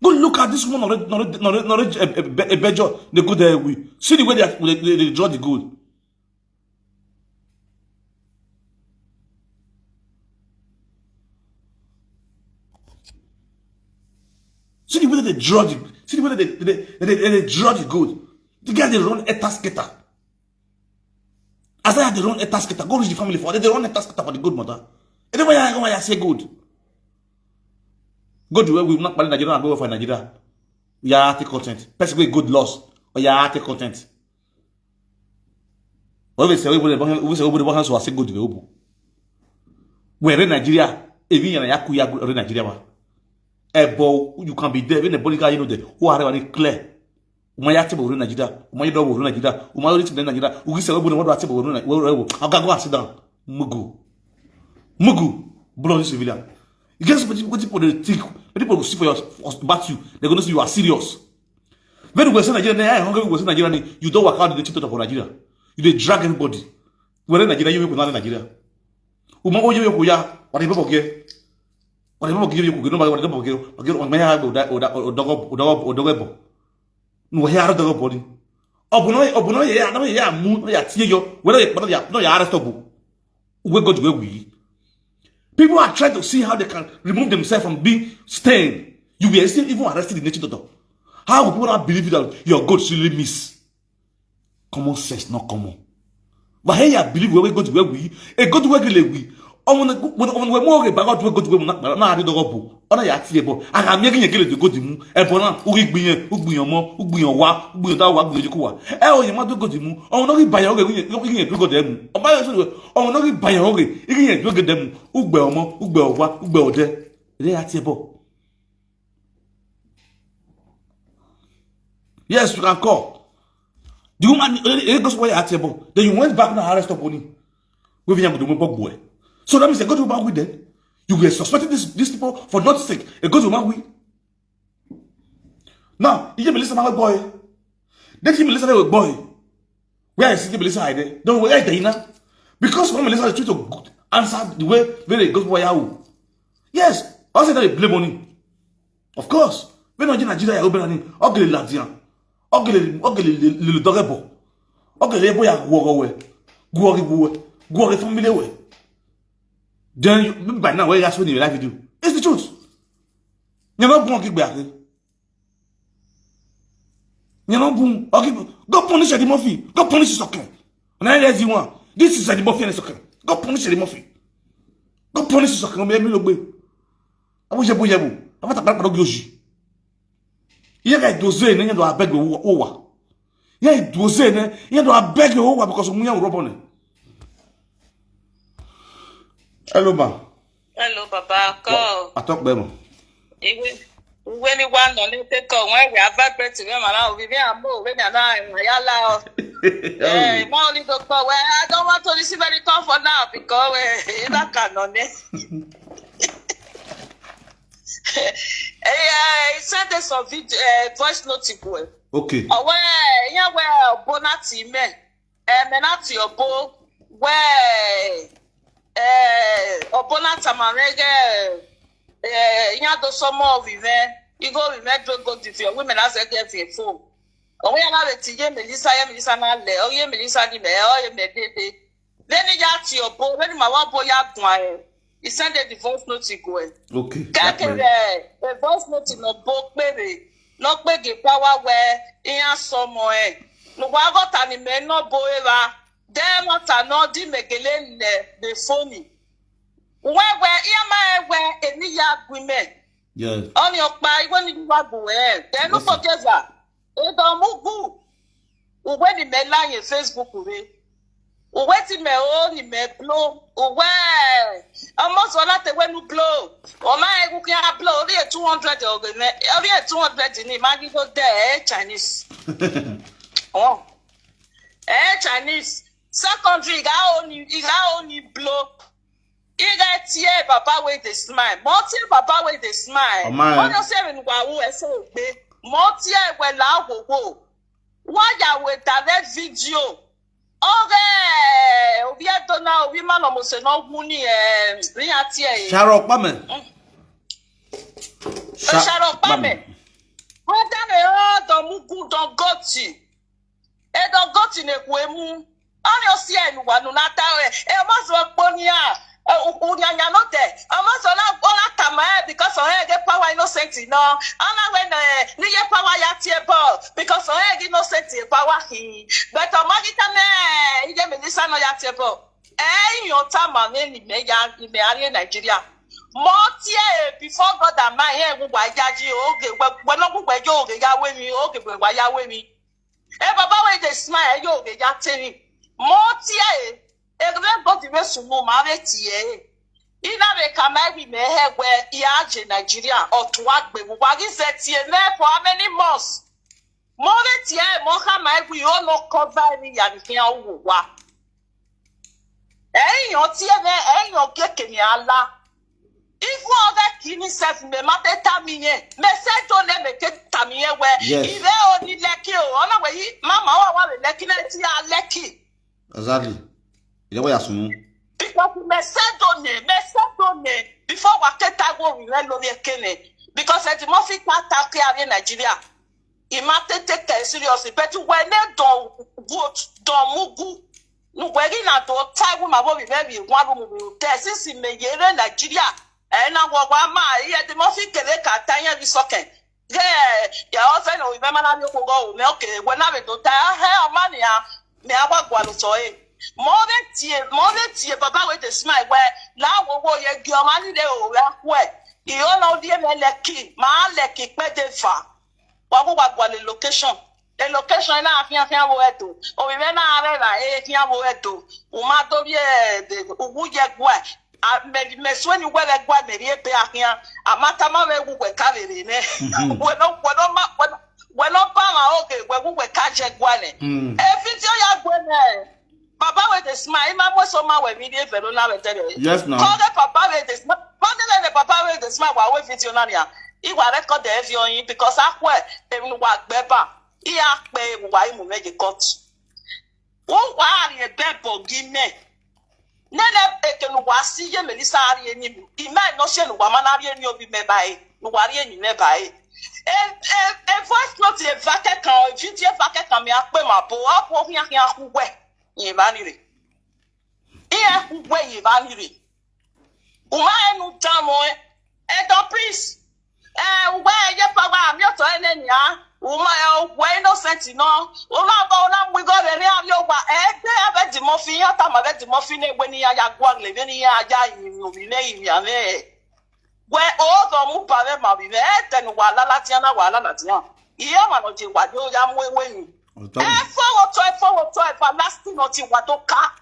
Go look at this one already, already, already, already a, a, a bejo. They go there, we see the way they, are- they, they, they draw the gold. See the way that they draw the, see the way that they, they, they, they, they draw the gold. The guy they run a tasketa. As I had they run a tasketa, go reach the family for they, they run a tasketa for the gold mother. And then why I, why I say gold? Gold where we not buy Nigeria and go for Nigeria. We are take content. Person with good loss. Or you are take content. Whether say we we say we have to say good we obu. We are in Nigeria. Even in Yaku Yaku in Nigeria. Ebo, you can be there when the body guy, you know, the who are already clear. Uma ya table in Nigeria. Uma ya do in Nigeria. Uma ya table in Nigeria. We say we want to table in Nigeria. Aga go and sit down. Mugu. Mugu. Bloody civilian. You guess what people, what people they think. When people will see for your for about you, they're gonna see you are serious. Very well, say Nigeria, eh, hungry will say Nigeria, you don't work out the native daughter for Nigeria. You dey drag everybody. Where Nigeria, you make Nigeria. Uma go you ya, what people get. What people give you, no matter what people get. What get on my hand, or that, or that, or dog up, or dog up, or dog up. No, here are dog up body. Obuno, obuno, yeah, no, yeah, moon, yeah, tear you. Whether you, no, yeah, arrestable. We go to where we. People are trying to see how they can remove themselves from being stained. You were still even arrested in nature. How would people not believe that your God really miss? Common sense, not common. But hey, I believe we go to where we. A go to where we. Omo, omo, we more about we go to where we not, not, not, Ona ya tie bo. Aga mi gi yegele de godi mu. E bona, ugi gbiyan, ugbiyan mo, ugbiyan wa, ugbiyan da wa, ugbiyan ko wa. E o ye ma do godi mu. O no ri ba ya oge, igi yen do godi mu. O ba yo so, o no ri ba ya oge, igi yen do godi mu. Ugbe omo, ugbe owa, ugbe ode. Re ya tie bo. Yes, you can call. The woman, eh, eh, goes where at your bo. Then you went back and arrest up on him. We have to go boy. So that means they go to back with them. You were suspecting this, these people for not sake. It goes to back with. Now, you Melissa my boy. Then you Melissa my boy. Where is he Melissa hide? Don't worry, Dana. Because when Melissa is trying to answer the way very good boy how. Yes, I said that you blame on him. Of course. When you Nigeria, you open an ogele ladian. Ogele, ogele lulu dogebo. Ogele boy ya guogo we. Guogi we. Guogi family we. Then you, by now, where you ask me in the live video? It's the truth. You're not going to get back. You're not going to go punish Eddie Murphy. Go punish his okay. And I raise you one. This is Eddie Murphy and it's okay. Go punish Eddie Murphy. Go punish his okay. Go make me look. I wish I would have. I'm not a bad dog. Ihe ga-edozi ene ihe dụ abeg ụwa. Ihe edozi ene ihe dụ abeg ụwa because mụ ya nwụrụ ọbụna. Hello, ma. Hello, Baba. Call. Atọkpe m. Iwe, iwe ni wa nọ n'ete call. When we are vibrating, we are now, we are more, we are now, we are loud. Eh, ma only doctor. Well, I don't want to receive any call for now because, eh, that cannot. Eh, I sent us some video, eh, voice note to go. Okay. Owe, ya we obona ti me. Eh, me na ti obo. We, eh, obona tamarege. Eh, ya do so mo vive. Igo vive do go di fi. We me na se ge fi fo. Owe ya na we ti ye Melissa, ye Melissa na le. O ye Melissa ni me, o ye me dede. Then ya ti obo, then ma wa bo ya gun e. He send a divorce note to go e. Okay. Kake re, a voice note no bo pere. No pe ge power we, iya so mo e. No wa go ta ni me no bo e wa. De mo ta no di megele le be phone. We we, iya ma e we, eni ya gwi me. Yes. Oni opa, iwe ni wa gwe. Then no forget that. Edo mugu. Uwe ni me la ye Facebook re. Uwe ti me o ni me blow. Uwe. Omo so la te we nu blow. O ma e ku ki a blow. Ori e two hundred o ge me. Ori e two hundred ni ma gi go de, eh, Chinese. Oh. Eh, Chinese. Secondary, ga o ni, ga o ni blow. Ire tie baba wey dey smile. Mo tie baba wey dey smile. Mo no say we wa wu ese ogbe. Mo tie we la wo wo. Wa ya we direct video. Ore, obi eto na obi ma no mo se no wu ni, eh, ri atie e. Sharo pa me. Sharo pa me. Wọ́n dáná ẹ̀rọ ọ̀dọ̀ mú gùn dán gọ́tì. Edo goti na-ekwu emu. Ọrịa osi enu wa nu na-ata e. E, ọmọzọ okponia. Unyanya no de. Ọmọzọ na ola tama e because o ege power innocent no. Ona we na ni ye power ya tie ball because o ege innocent e power hi. But o magi ta me ige Melissa no ya tie ball. E yo tama ne ni me ya ni me ari Nigeria. Mo tie before God and man he wu wa ya ji oge we no wu we yo oge ya we mi oge we wa ya we mi. E baba wey dey smile, e yo ge ya teni. Mo tie e. E re go di me sunu ma re tie e. Ina re ka mai bi me he we i aje Nigeria o tu agbe wo wa gi ze tie me for how many months? Mo re tie e, mo ka mai bi o no cover ni ya ni ke o wo wa. Eyan tie me, eyan ke ke ni ala. Ifu oge kini self me ma te ta mi yen. Me se to ne me ke ta mi yen we. Yes. Ire o ni leki o. Ona we yi, mama wa wa we leki na ti a leki. Exactly. Ile wa ya sunu. Because me se to ne, me se to ne. Before wa ke ta go we re lori ekene. Because e di mo fi ta ta ke are Nigeria. I ma te take e serious. But when they don't vote, don't mugu. Nugwegi na do taiwu ma bo bi me bi wa ru mu bi te sisi me yere Nigeria. E na wo wa ma ye de mo fi kere ka ta yen bi soke. Ge ya o fe no bi me ma na bi ko go me okay we na be do ta he o ma ni a me a wa gwa lo so e. Mo be tie, mo be tie baba wey dey smile we la wo wo ye gi o ma ni le o ya ku e. Iyo na odie me Lekki, ma Lekki pe de fa. Wa go wa gwa le location. E location na afian afian wo edo. O mi me na are ra e afian wo edo. U ma do bi e de u gu ye gwa. A me me swe ni we le gwa me ri e be afian. A ma ta ma we gu we ka le re ne. We no we no ma we no we no pa ma oge we gu we ka je gwa ne. E video ya gwe ne. Papa wey dey smile, ima mo so ma we mi dey vero na we tell you. Yes, now. Call the papa wey dey smile. Call the papa wey dey smile wa we video na ya. Iwa record the video yin because akwe enu wa gbeba. Iya pe wa imu me dey cut. Wo wa ri ebe bogi me. Nene eke nu wa si ye Melissa ari eni mi. Ime no se nu wa mana ari eni obi me bai. Nu wa ari eni me bai. E e e voice note e vake kan, e video e vake kan mi ape ma bo. Apo hin hin aku we. Ye ba ni re. Ihe ukwe yi ba ni re. Uma enu damo e. E don please. E uwe ye pa wa mi oto ene ni a. Uma e uwe innocent no. Una ba una mu go re ni a mi o wa. E de a be di mo fi ya ta ma be di mo fi ne we ni ya ya gwa le be ni ya ya yi mi o mi ne yi mi a me. We o do mu pa be ma bi be. E te ni wa la la ti na wa la la ti. Iye ma no je wa yo ya mu ewe ni. E fo wo to e fo wo to e fa last no ti wa to ka.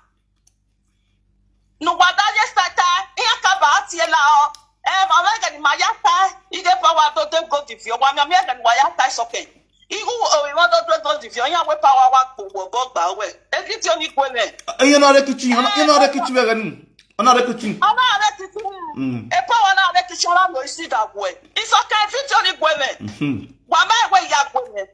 Nu wa da ye sata, iya ka ba ti la o. E ma me ga ni ma ya ta, i de pa wa to de go di fi o wa mi me ga ni wa ya ta so ke. Igu o mi ma to de go di fi o ya we pa wa wa po wo bo gba we. E ki ti o ni gwe me. Eyan na re kichi, eyan na re kichi we ga ni. Ana re kichi. Ana re kichi. Mm. E pa wa na re kichi la no isi da gwe. Iso ke fi ti o ni gwe me. Mhm. Wa me we ya gwe me.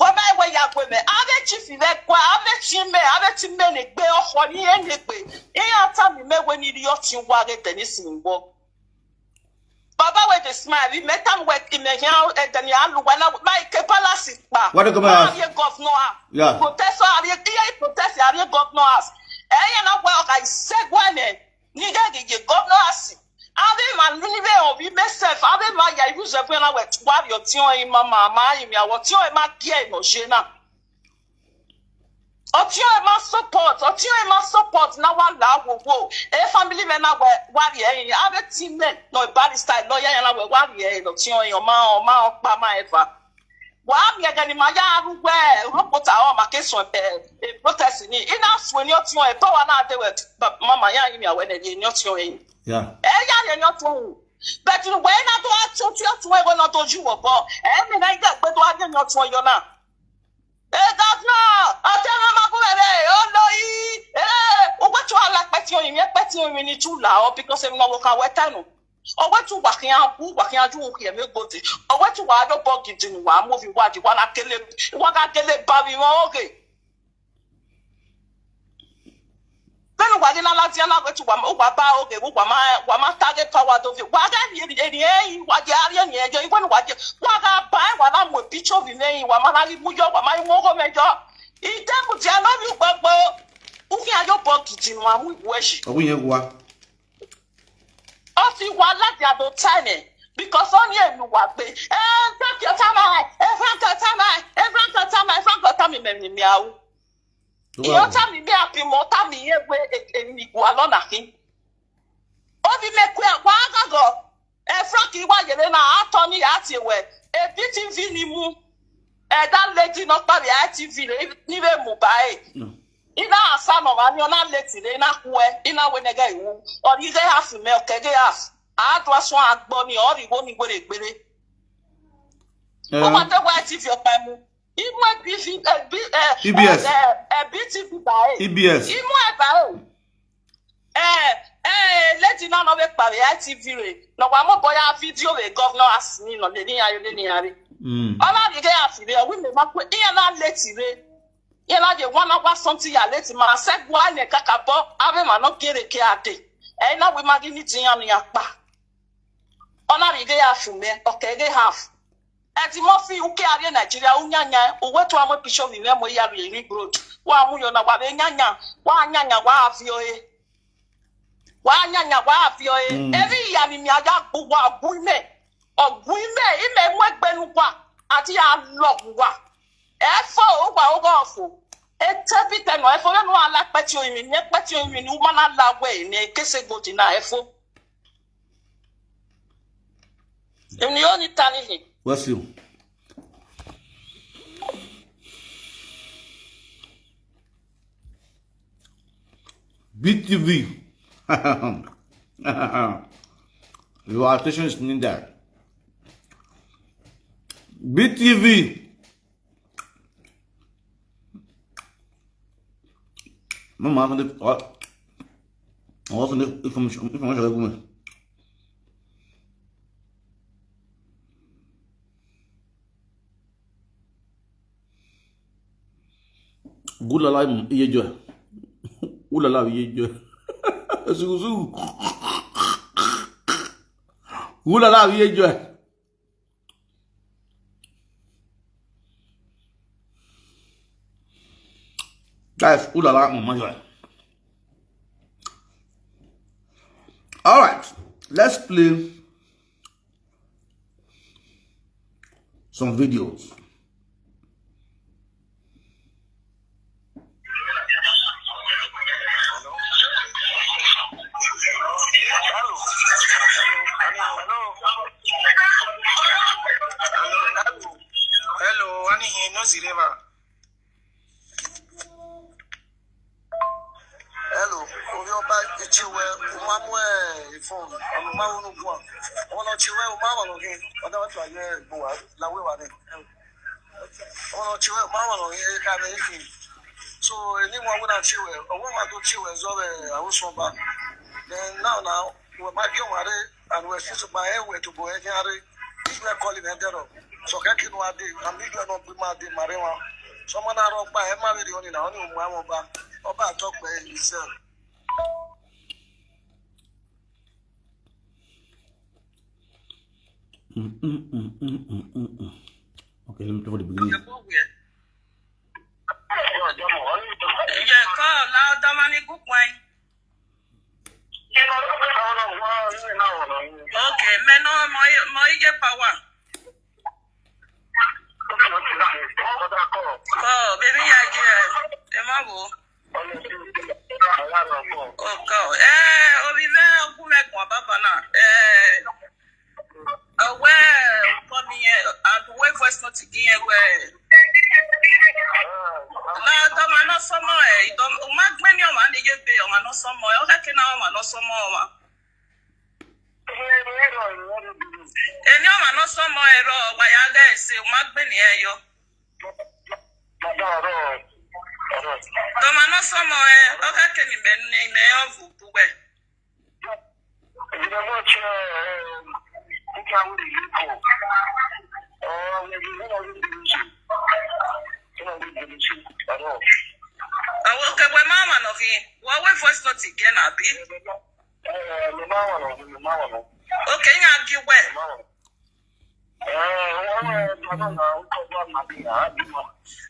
Wọ́n bá ìwé ya pé mẹ́, abẹ́ chief rẹ̀ pa, abẹ́ chi mẹ́, abẹ́ chi mẹ́ lè gbé ọkọ̀ ní ẹ̀lẹ́ pé, ìyá ata mi mẹ́wẹ́ ní ilé ọtí wa rẹ̀ tẹ̀ ní sìnbọ̀. Bàbá wẹ̀ dé smile, mẹ́ta wẹ̀ ìmẹ̀ yẹn ẹ̀dẹ̀ ní àlùwà náà, láì ké pálásì pa. Wọ́n dé gómìnà house. Àríyé gọ́fúnà house. Yeah. Protest àríyé, iye protest àríyé gọ́fúnà house. Ẹ̀yẹ́ náà wẹ̀ ọ̀gá ìṣẹ́gun ẹ̀ nìyẹn gẹ́gẹ́ gọ́fúnà house. Ave ma nuni ve o vi me sef, ave ma ya ibu ze pena we wa yo ti o e ma ma ma yi mi awo ti o e ma gie no je na. O ti o e ma support, o ti o e ma support na wa la wo wo. E family me na we wa ri e, ave ti me no e bad style no ya ya na we wa ri e no ti o e o ma o ma o pa ma e fa. Wa mi ega ni ma ya ru we, ro pota o ma ke so e, e protest ni. Ina so ni o ti o e pa wa na de we, mama ya yi mi awe ne ni o ti o e. Yeah. E ya ye nyo tun. But you when I do a tun ti o tun e go na to ju wo bo. E mi na ga gbe do a ye nyo tun yo na. E governor, o te ma ma ku re, o lo yi. E, o gbe tu ala pe ti o yin, pe ti o yin ni tu la o because e mi na wo ka we tanu. O we tu wa kian ku, wa kian ju ki e me go ti. O we tu wa do bo gidi ni wa mo fi wa di wa na kele, wa ka kele ba mi mo oge. Bẹ́ẹ̀ni wà ní lálá tí aláwẹ̀ tí wà má wà bá oge wà má wà má tàgé power tó fi wà gẹ́ ní ẹni ẹni ẹ̀yìn wà jẹ́ àrí ẹni ẹjọ́ ìwé ni wà jẹ́ wà gá bá ẹ̀ wà láwọn picture fi mẹ́yìn wà má láyé mú yọ wà má mú ọkọ mẹ́jọ. Ìdẹ́kùn tí a lọ́ mi gbogbo. Ufi ayọ́ bọ̀ gidi nù àmú ìwé ẹ̀ṣì. Ọ̀gbìn yẹn wá. Ó ti wà láti àdó táìmì because ó ní èmi wà pé ẹ ẹ Frank ọ̀tá máa ẹ Frank ọ̀tá máa ẹ Frank ọ̀tá máa ẹ Frank ọ̀tá mi mẹ̀mí mi àwọ̀. Ìyọ́tà mi bí àbímọ tá mi yé wé èmi wà lọ́nà kí. Ó fi mi kú ẹ̀ wá gàgọ̀. Ẹ Frank wá yẹlẹ náà á tọ́ ní àti ìwẹ̀. Èbí ti fi ni mú. Ẹ̀dá lady náà pàdé á ti fi níbẹ̀ mú báyìí. Iná àṣà náà wà ní ọ̀nà létí lé iná kú ẹ. Iná wé nẹ́gẹ́ ìwú. Ọ̀rí gé half mẹ́ ọ̀kẹ́ gé half. Àádọ́ aṣọ àgbọ̀ ni ọ̀rí wo ni wéré gbére. Ó máa tẹ́wọ́ ẹ ti fi ọ̀pá ẹ mú. Imwe B V, eh, B, eh, E B S. Eh, eh, eh, B T V bae. E B S. Imwe bae. Eh, eh, lady na no be pa I T V re. No wa mo boya video re governor as ni no le ni ayo le ni are. Mm. Ola ri ge afi re, wi me ma pe iya na lady re. Iya na je one hour something ya lady ma se gwa ne kaka bo, ave ma no kere ke ade. E na wi ma gi ni ti ya ni apa. Ola ri ge afu me, okay, ge half. Eti mo fi uke arie Nigeria unyanya uwe tu amwe pisho mi memo ya ri ni bro. Wa mu yo na wa be nyanya, wa nyanya wa afio e. Wa nyanya wa afio e. Mm. Evi ya mi mi aja gbu wa gbu ime. Ogbu ime ime mwe gbenu kwa. Ati ya log wa. Efo o wa o go fo. E tebi te no efo no ala peti o imi, ni peti o imi ni uma na la we ni kese godi na efo. Èmi ni yóò ní ta níhìn. What's you? B T V. Your attention is needed. B T V. Mama, I want to, I want to information, information. Gulala iye jọ. Gulala iye jọ. Sugu sugu. Gulala iye jọ. Guys, gulala mama jọ. All right, let's play some videos. Hello, Annie, no Zireva. Hello, orí ọba etí wẹ, o máa mú ẹ ìfọ̀n, ọ̀nà máa wọnú gun à. Wọn lọ ti wẹ, o máa wà lórí, ọ̀dà wà tó àyè ẹ̀gbọ́n wa, làwé wà ní. Wọn lọ ti wẹ, o máa wà lórí, ẹ̀ka rẹ̀ èkì. So, ní wọn wọ́n náà ti wẹ̀, ọwọ́ máa tó ti wẹ̀ zọ́rẹ̀ àwòsàn ọba. Then now, now, wọ́n máa bí ọ̀wá rẹ̀, and wẹ̀ sí ṣùgbọ́n ẹ̀ wẹ̀ tó bọ̀ ẹ̀ ní arẹ̀. Bí ìgbẹ́ kọ́lì ní ẹ̀dẹ̀rọ̀, sọ̀kẹ́ kí ni wọ́n á dé, àmì ìgbẹ́ náà gbé máa dé màrí wọn. Sọmọ náà rọ pa ẹ̀ má rèé ọ̀nì náà, ọ̀nì òmù àwọn ọba, ọba àtọ́pẹ́ ìṣẹ́. Mm, mm, mm, mm, mm, mm, mm. Okay, let me play for the beginning. Yeah, call loud, Dominic, good point. Okay, me no, my, my, yeah, power. Call, baby, yeah, yeah. Ẹ má wò. Oh, call. Eh, omi mẹ́ ọkùn mẹ́ kàn bàbá náà. Eh, ọwẹ́ ọkọ mi yẹn, àdúwẹ́ voice note kí yẹn wẹ̀. Lọ́dọ̀ máa ná sọ́mọ́ ẹ̀, ìdán, o máa gbé ní ọmọ ní yé pé ọmọ ná sọ́mọ́ ẹ̀, ó kẹ́kẹ́ náà ọmọ ná sọ́mọ́ ọmọ. Èmi ọmọ ná sọ́mọ́ ẹ̀rọ wàyà gẹ̀ẹ́sì, o máa gbé ní ẹ yọ. Tọ́mọ ná sọ́mọ́ ẹ̀, ó kẹ́kẹ́ ní bẹ́ẹ̀ ní ilẹ̀ ọ̀fù púpẹ̀. Àwọn kẹ̀kẹ́ máa wà lọ fi wọ́n wé voice note again, àbí? Okay, yín á gí wẹ̀.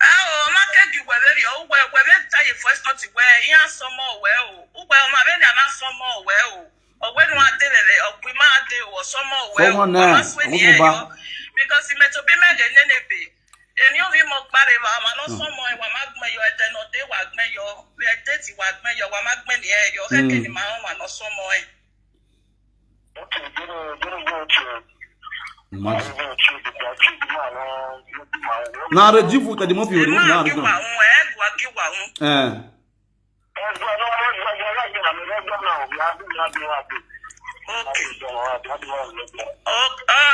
Ẹ o, má kéèkì wẹ̀ lórí o, wẹ̀ wẹ̀ bẹ́ẹ̀ ta yìí voice note wẹ̀, yín á sọmọ wẹ̀ o, wẹ̀ ọmọ abẹ́ni àná sọmọ wẹ̀ o, ọ̀wẹ́ nu adé rẹ̀ rẹ̀, ọ̀gbìn máa dé o, sọmọ wẹ̀ o, Sọmọ náà, má sọ ènìyàn ọkùnrin bá. Yọ, because ìmẹ̀tọ́ bí mẹ́rin ní nìbí. Èmi ò fi mọ gbáre wa, àmọ́ lọ sọmọ ẹ, wà má gbẹ yọ, ẹtẹ náà dé wà gbẹ yọ, ẹtẹ tí wà gbẹ yọ, wà má gbẹ ní ẹ yọ, kẹ́kẹ́ ni màá wà lọ sọmọ ẹ. Imagine. Na rejifu tadi mo fi ori mo fi na Gíwà òun, ẹ gùn gíwà òun. Eh. Okay.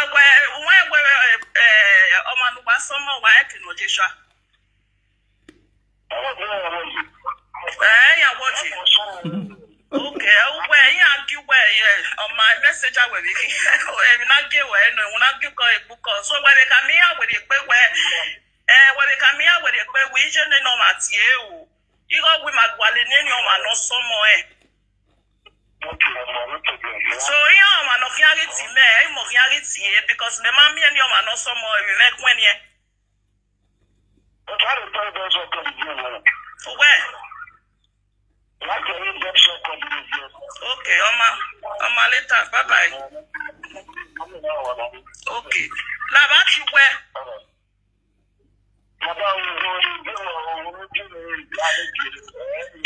Ọwẹ́ òun ẹ̀wẹ̀ ọmọ àlùbá sọmọ wà ẹ̀ kìnnà Jésù. Ẹ̀ yà wọ́jì. Okay, where you argue where yeah, on my messenger where we every not give where no, when I give call a book call. So where they can me out with a quick where eh where they can me out with a quick region no matter you. You go with my gualinini on my no some more eh. So you are one of reality me, I'm of reality eh, because the man me and you are not some more we make when yeah. Where? Okay, ọmọ ọmọ later, bye bye. Okay, làbá ti wẹ̀.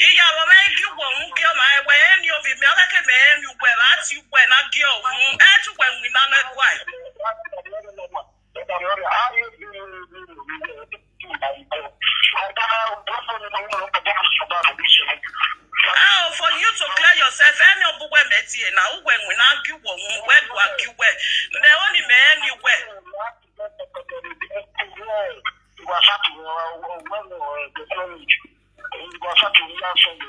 Ìyàwó mẹ́ kí wọ̀ ń kí ọmọ ẹ̀wẹ̀ ẹ̀ ní òbí mi, ọ̀kẹ́kẹ́ mẹ́ ẹ̀ ní wẹ̀ láti wẹ̀ náà kí ọ̀hún ẹ̀ tún wẹ̀ ń wí náà lẹ́gbàá ẹ̀. How for you to clear yourself? Any obuwe metie na uwe ngwina giwo ngwe gwa giwe. Ne oni me anywhere.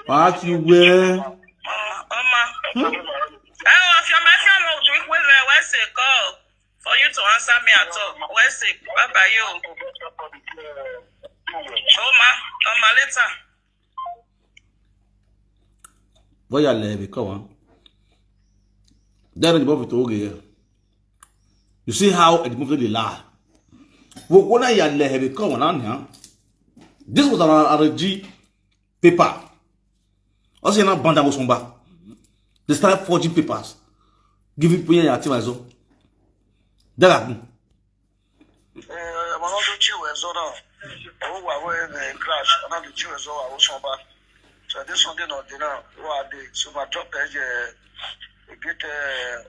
What you wear? Oma. Oh, if you're my friend, we will wear what's it called? For you to answer me at all. Where's it? Bye bye you. Oma, Oma later. Boy, I love it. Come on. Then the movie to okay. You see how the movie dey lie. Wo wo na ya le heavy come on now. This was an R G paper. Also, na banda wo somba. They started forging papers. Giving prayer ya team as well. That happen. Eh, ọmọ náà tó chill ẹ̀ sọ́nà. Ó wà wẹ́ ẹ̀ crash, ọ̀nà tó chill ẹ̀ sọ́nà, ó sọ́nba. So this Sunday náà dé náà, ó wà dé. So my drop ẹ̀ jẹ́ a great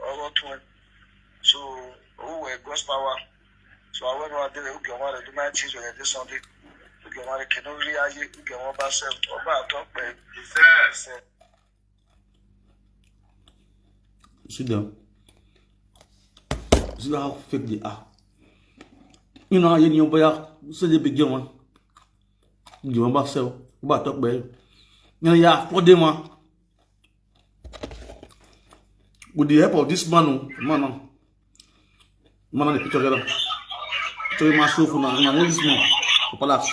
ọ̀rọ̀ tún ẹ̀. So ó wẹ̀ God's power. So àwọn ẹni wà dé rẹ̀, ó gẹ̀ wọ́n rẹ̀ ló máa ń chill rẹ̀ this Sunday. Ó gẹ̀ wọ́n rẹ̀ kì í ló rí ayé, ó gẹ̀ wọ́n bá sẹ́ẹ̀, ọba àtọ́ pẹ̀. Sit down. See how fake they are. You know, you know, boy, so they begin one. You want to sell, but talk about. You know, yeah, for them one. With the help of this man, oh, man, oh. Man, on the picture, get up. So you must show for now. Now, this man, the palace.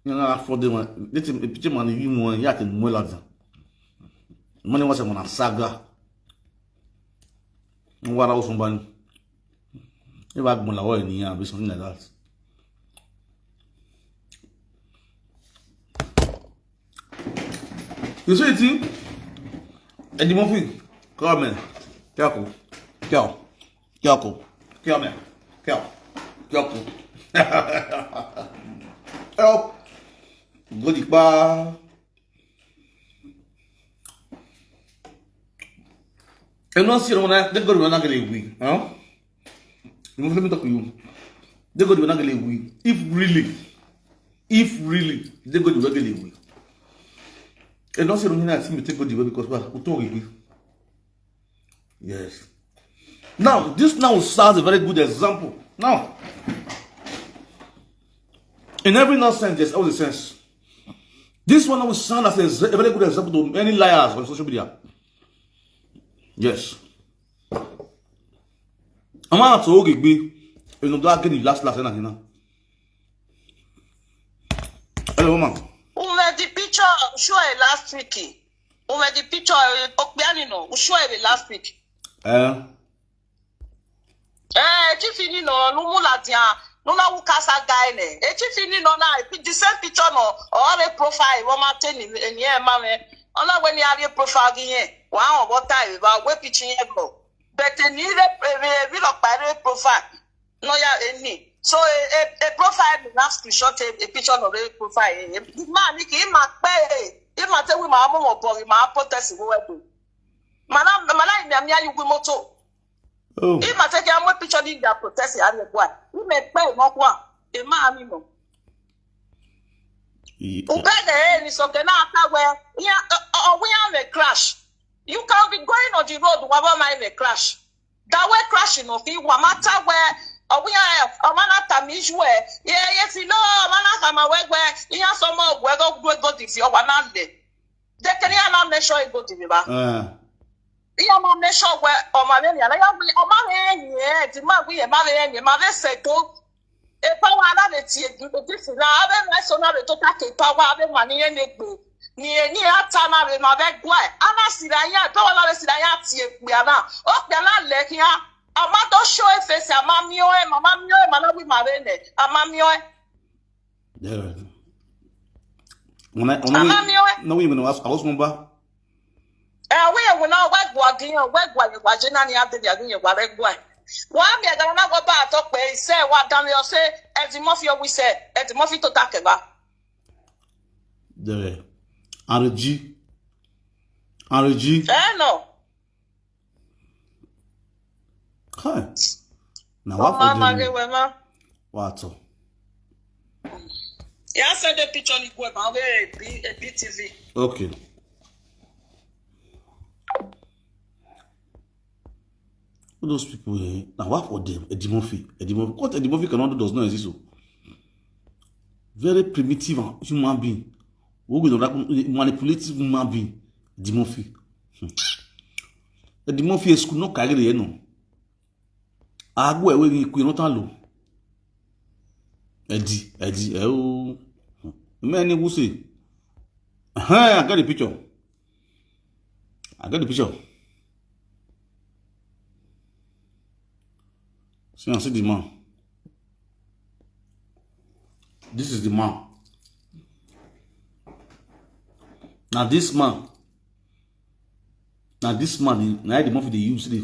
You know, for the one, this is the picture man, you know, you have to more like that. Money was on a saga. What else, somebody? If I go like, oh, yeah, be something like that. You see it? Eddie Murphy, come on. Careful. Careful. Kyoko. Kyome. Kyo. Kyoko. Help. Go di pa. E no si ro na de go na gele wi. Huh? You let me talk to you. De go na gele wi. If really, if really, de go na gele wi. E no si ro na si mi te go di because wa o to wi. Yes. Now, this now serves a very good example. Now, in every nonsense, there's always a sense. This one will serve as a, a very good example to many liars on social media. Yes. I'm out to Ogigbi. You know, that getting last last and now. Hello, mama. Who made the picture? Sure, last week. Who made the picture? Okbiani no. Sure, last week. Eh? Eh, chief ni no, no mu la dia. No na wu kasa guy ne. E chief ni no na the same picture no. Or a profile, wo ma ten ni ni e ma me. Ona we ni a profile gi yen. Wa on bo tai ba we picture yen go. But ni re re re lo pa re profile. No ya eni. So a, a, a profile na screenshot a, a picture of a profile. Eh, eh. The man ni ki ma pe. He ma te we ma mo mo bo ma protest wo we do. Mana mana mi mi ayu we moto. Oh. He ma te ki amo picture ni da protest ya le gwa. He me pe mo kwa. E ma mi mo. Ubege eh ni so ke na ata we. Ya o we ya me crash. You can be going on the road wa ba ma me crash. That way crashing of it, wa mata where, or we are, or man at a mish where, yeah, yes, you know, man at a my way where, he has some more where go, go, go, this your one and day. They can hear my measure go to the back. Uh, Yeah, my measure where, or my many, and I have, or my many, yeah, the man we, my many, my many said, e power na le tie this na abe na so na le to take power abe mani ye ne gbe ni ni ata na le ma be gwa ana sira ya to na le sira ya tie gbe ana o pe na le kia ama to show e face ama mi o e mama mi o e mana wi ma be ne ama mi o e Yeah. When I, when I, ama mi o e no, we even know. I was number. Eh, we will not work what you work what you what you nanny have the other you what I go. Wa mi aga na go ba to pe se wa dan yo se e ti mo fi o wi se e ti mo fi to take ba. There. R G. R G. Eh no. Kai. Na wa for Mama dem. Rewema. Wa to. Ya send the picture ni gwe ba we a B T V. Okay. All those people, eh, now what for them? Eddie Murphy. Eddie Murphy. What Eddie Murphy cannot do does not exist. So. Very primitive and human being. Who will not manipulative human being? Eddie Murphy. Hmm. Eddie Murphy is school not carry the no. Agbo ewe ni ku no tan lo. Eddie, Eddie, eh, oh. Many who say. Hey, I got the picture. I got the picture. See, I see the man. This is the man. Now this man. Now this man, now the Murphy they use the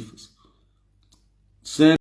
send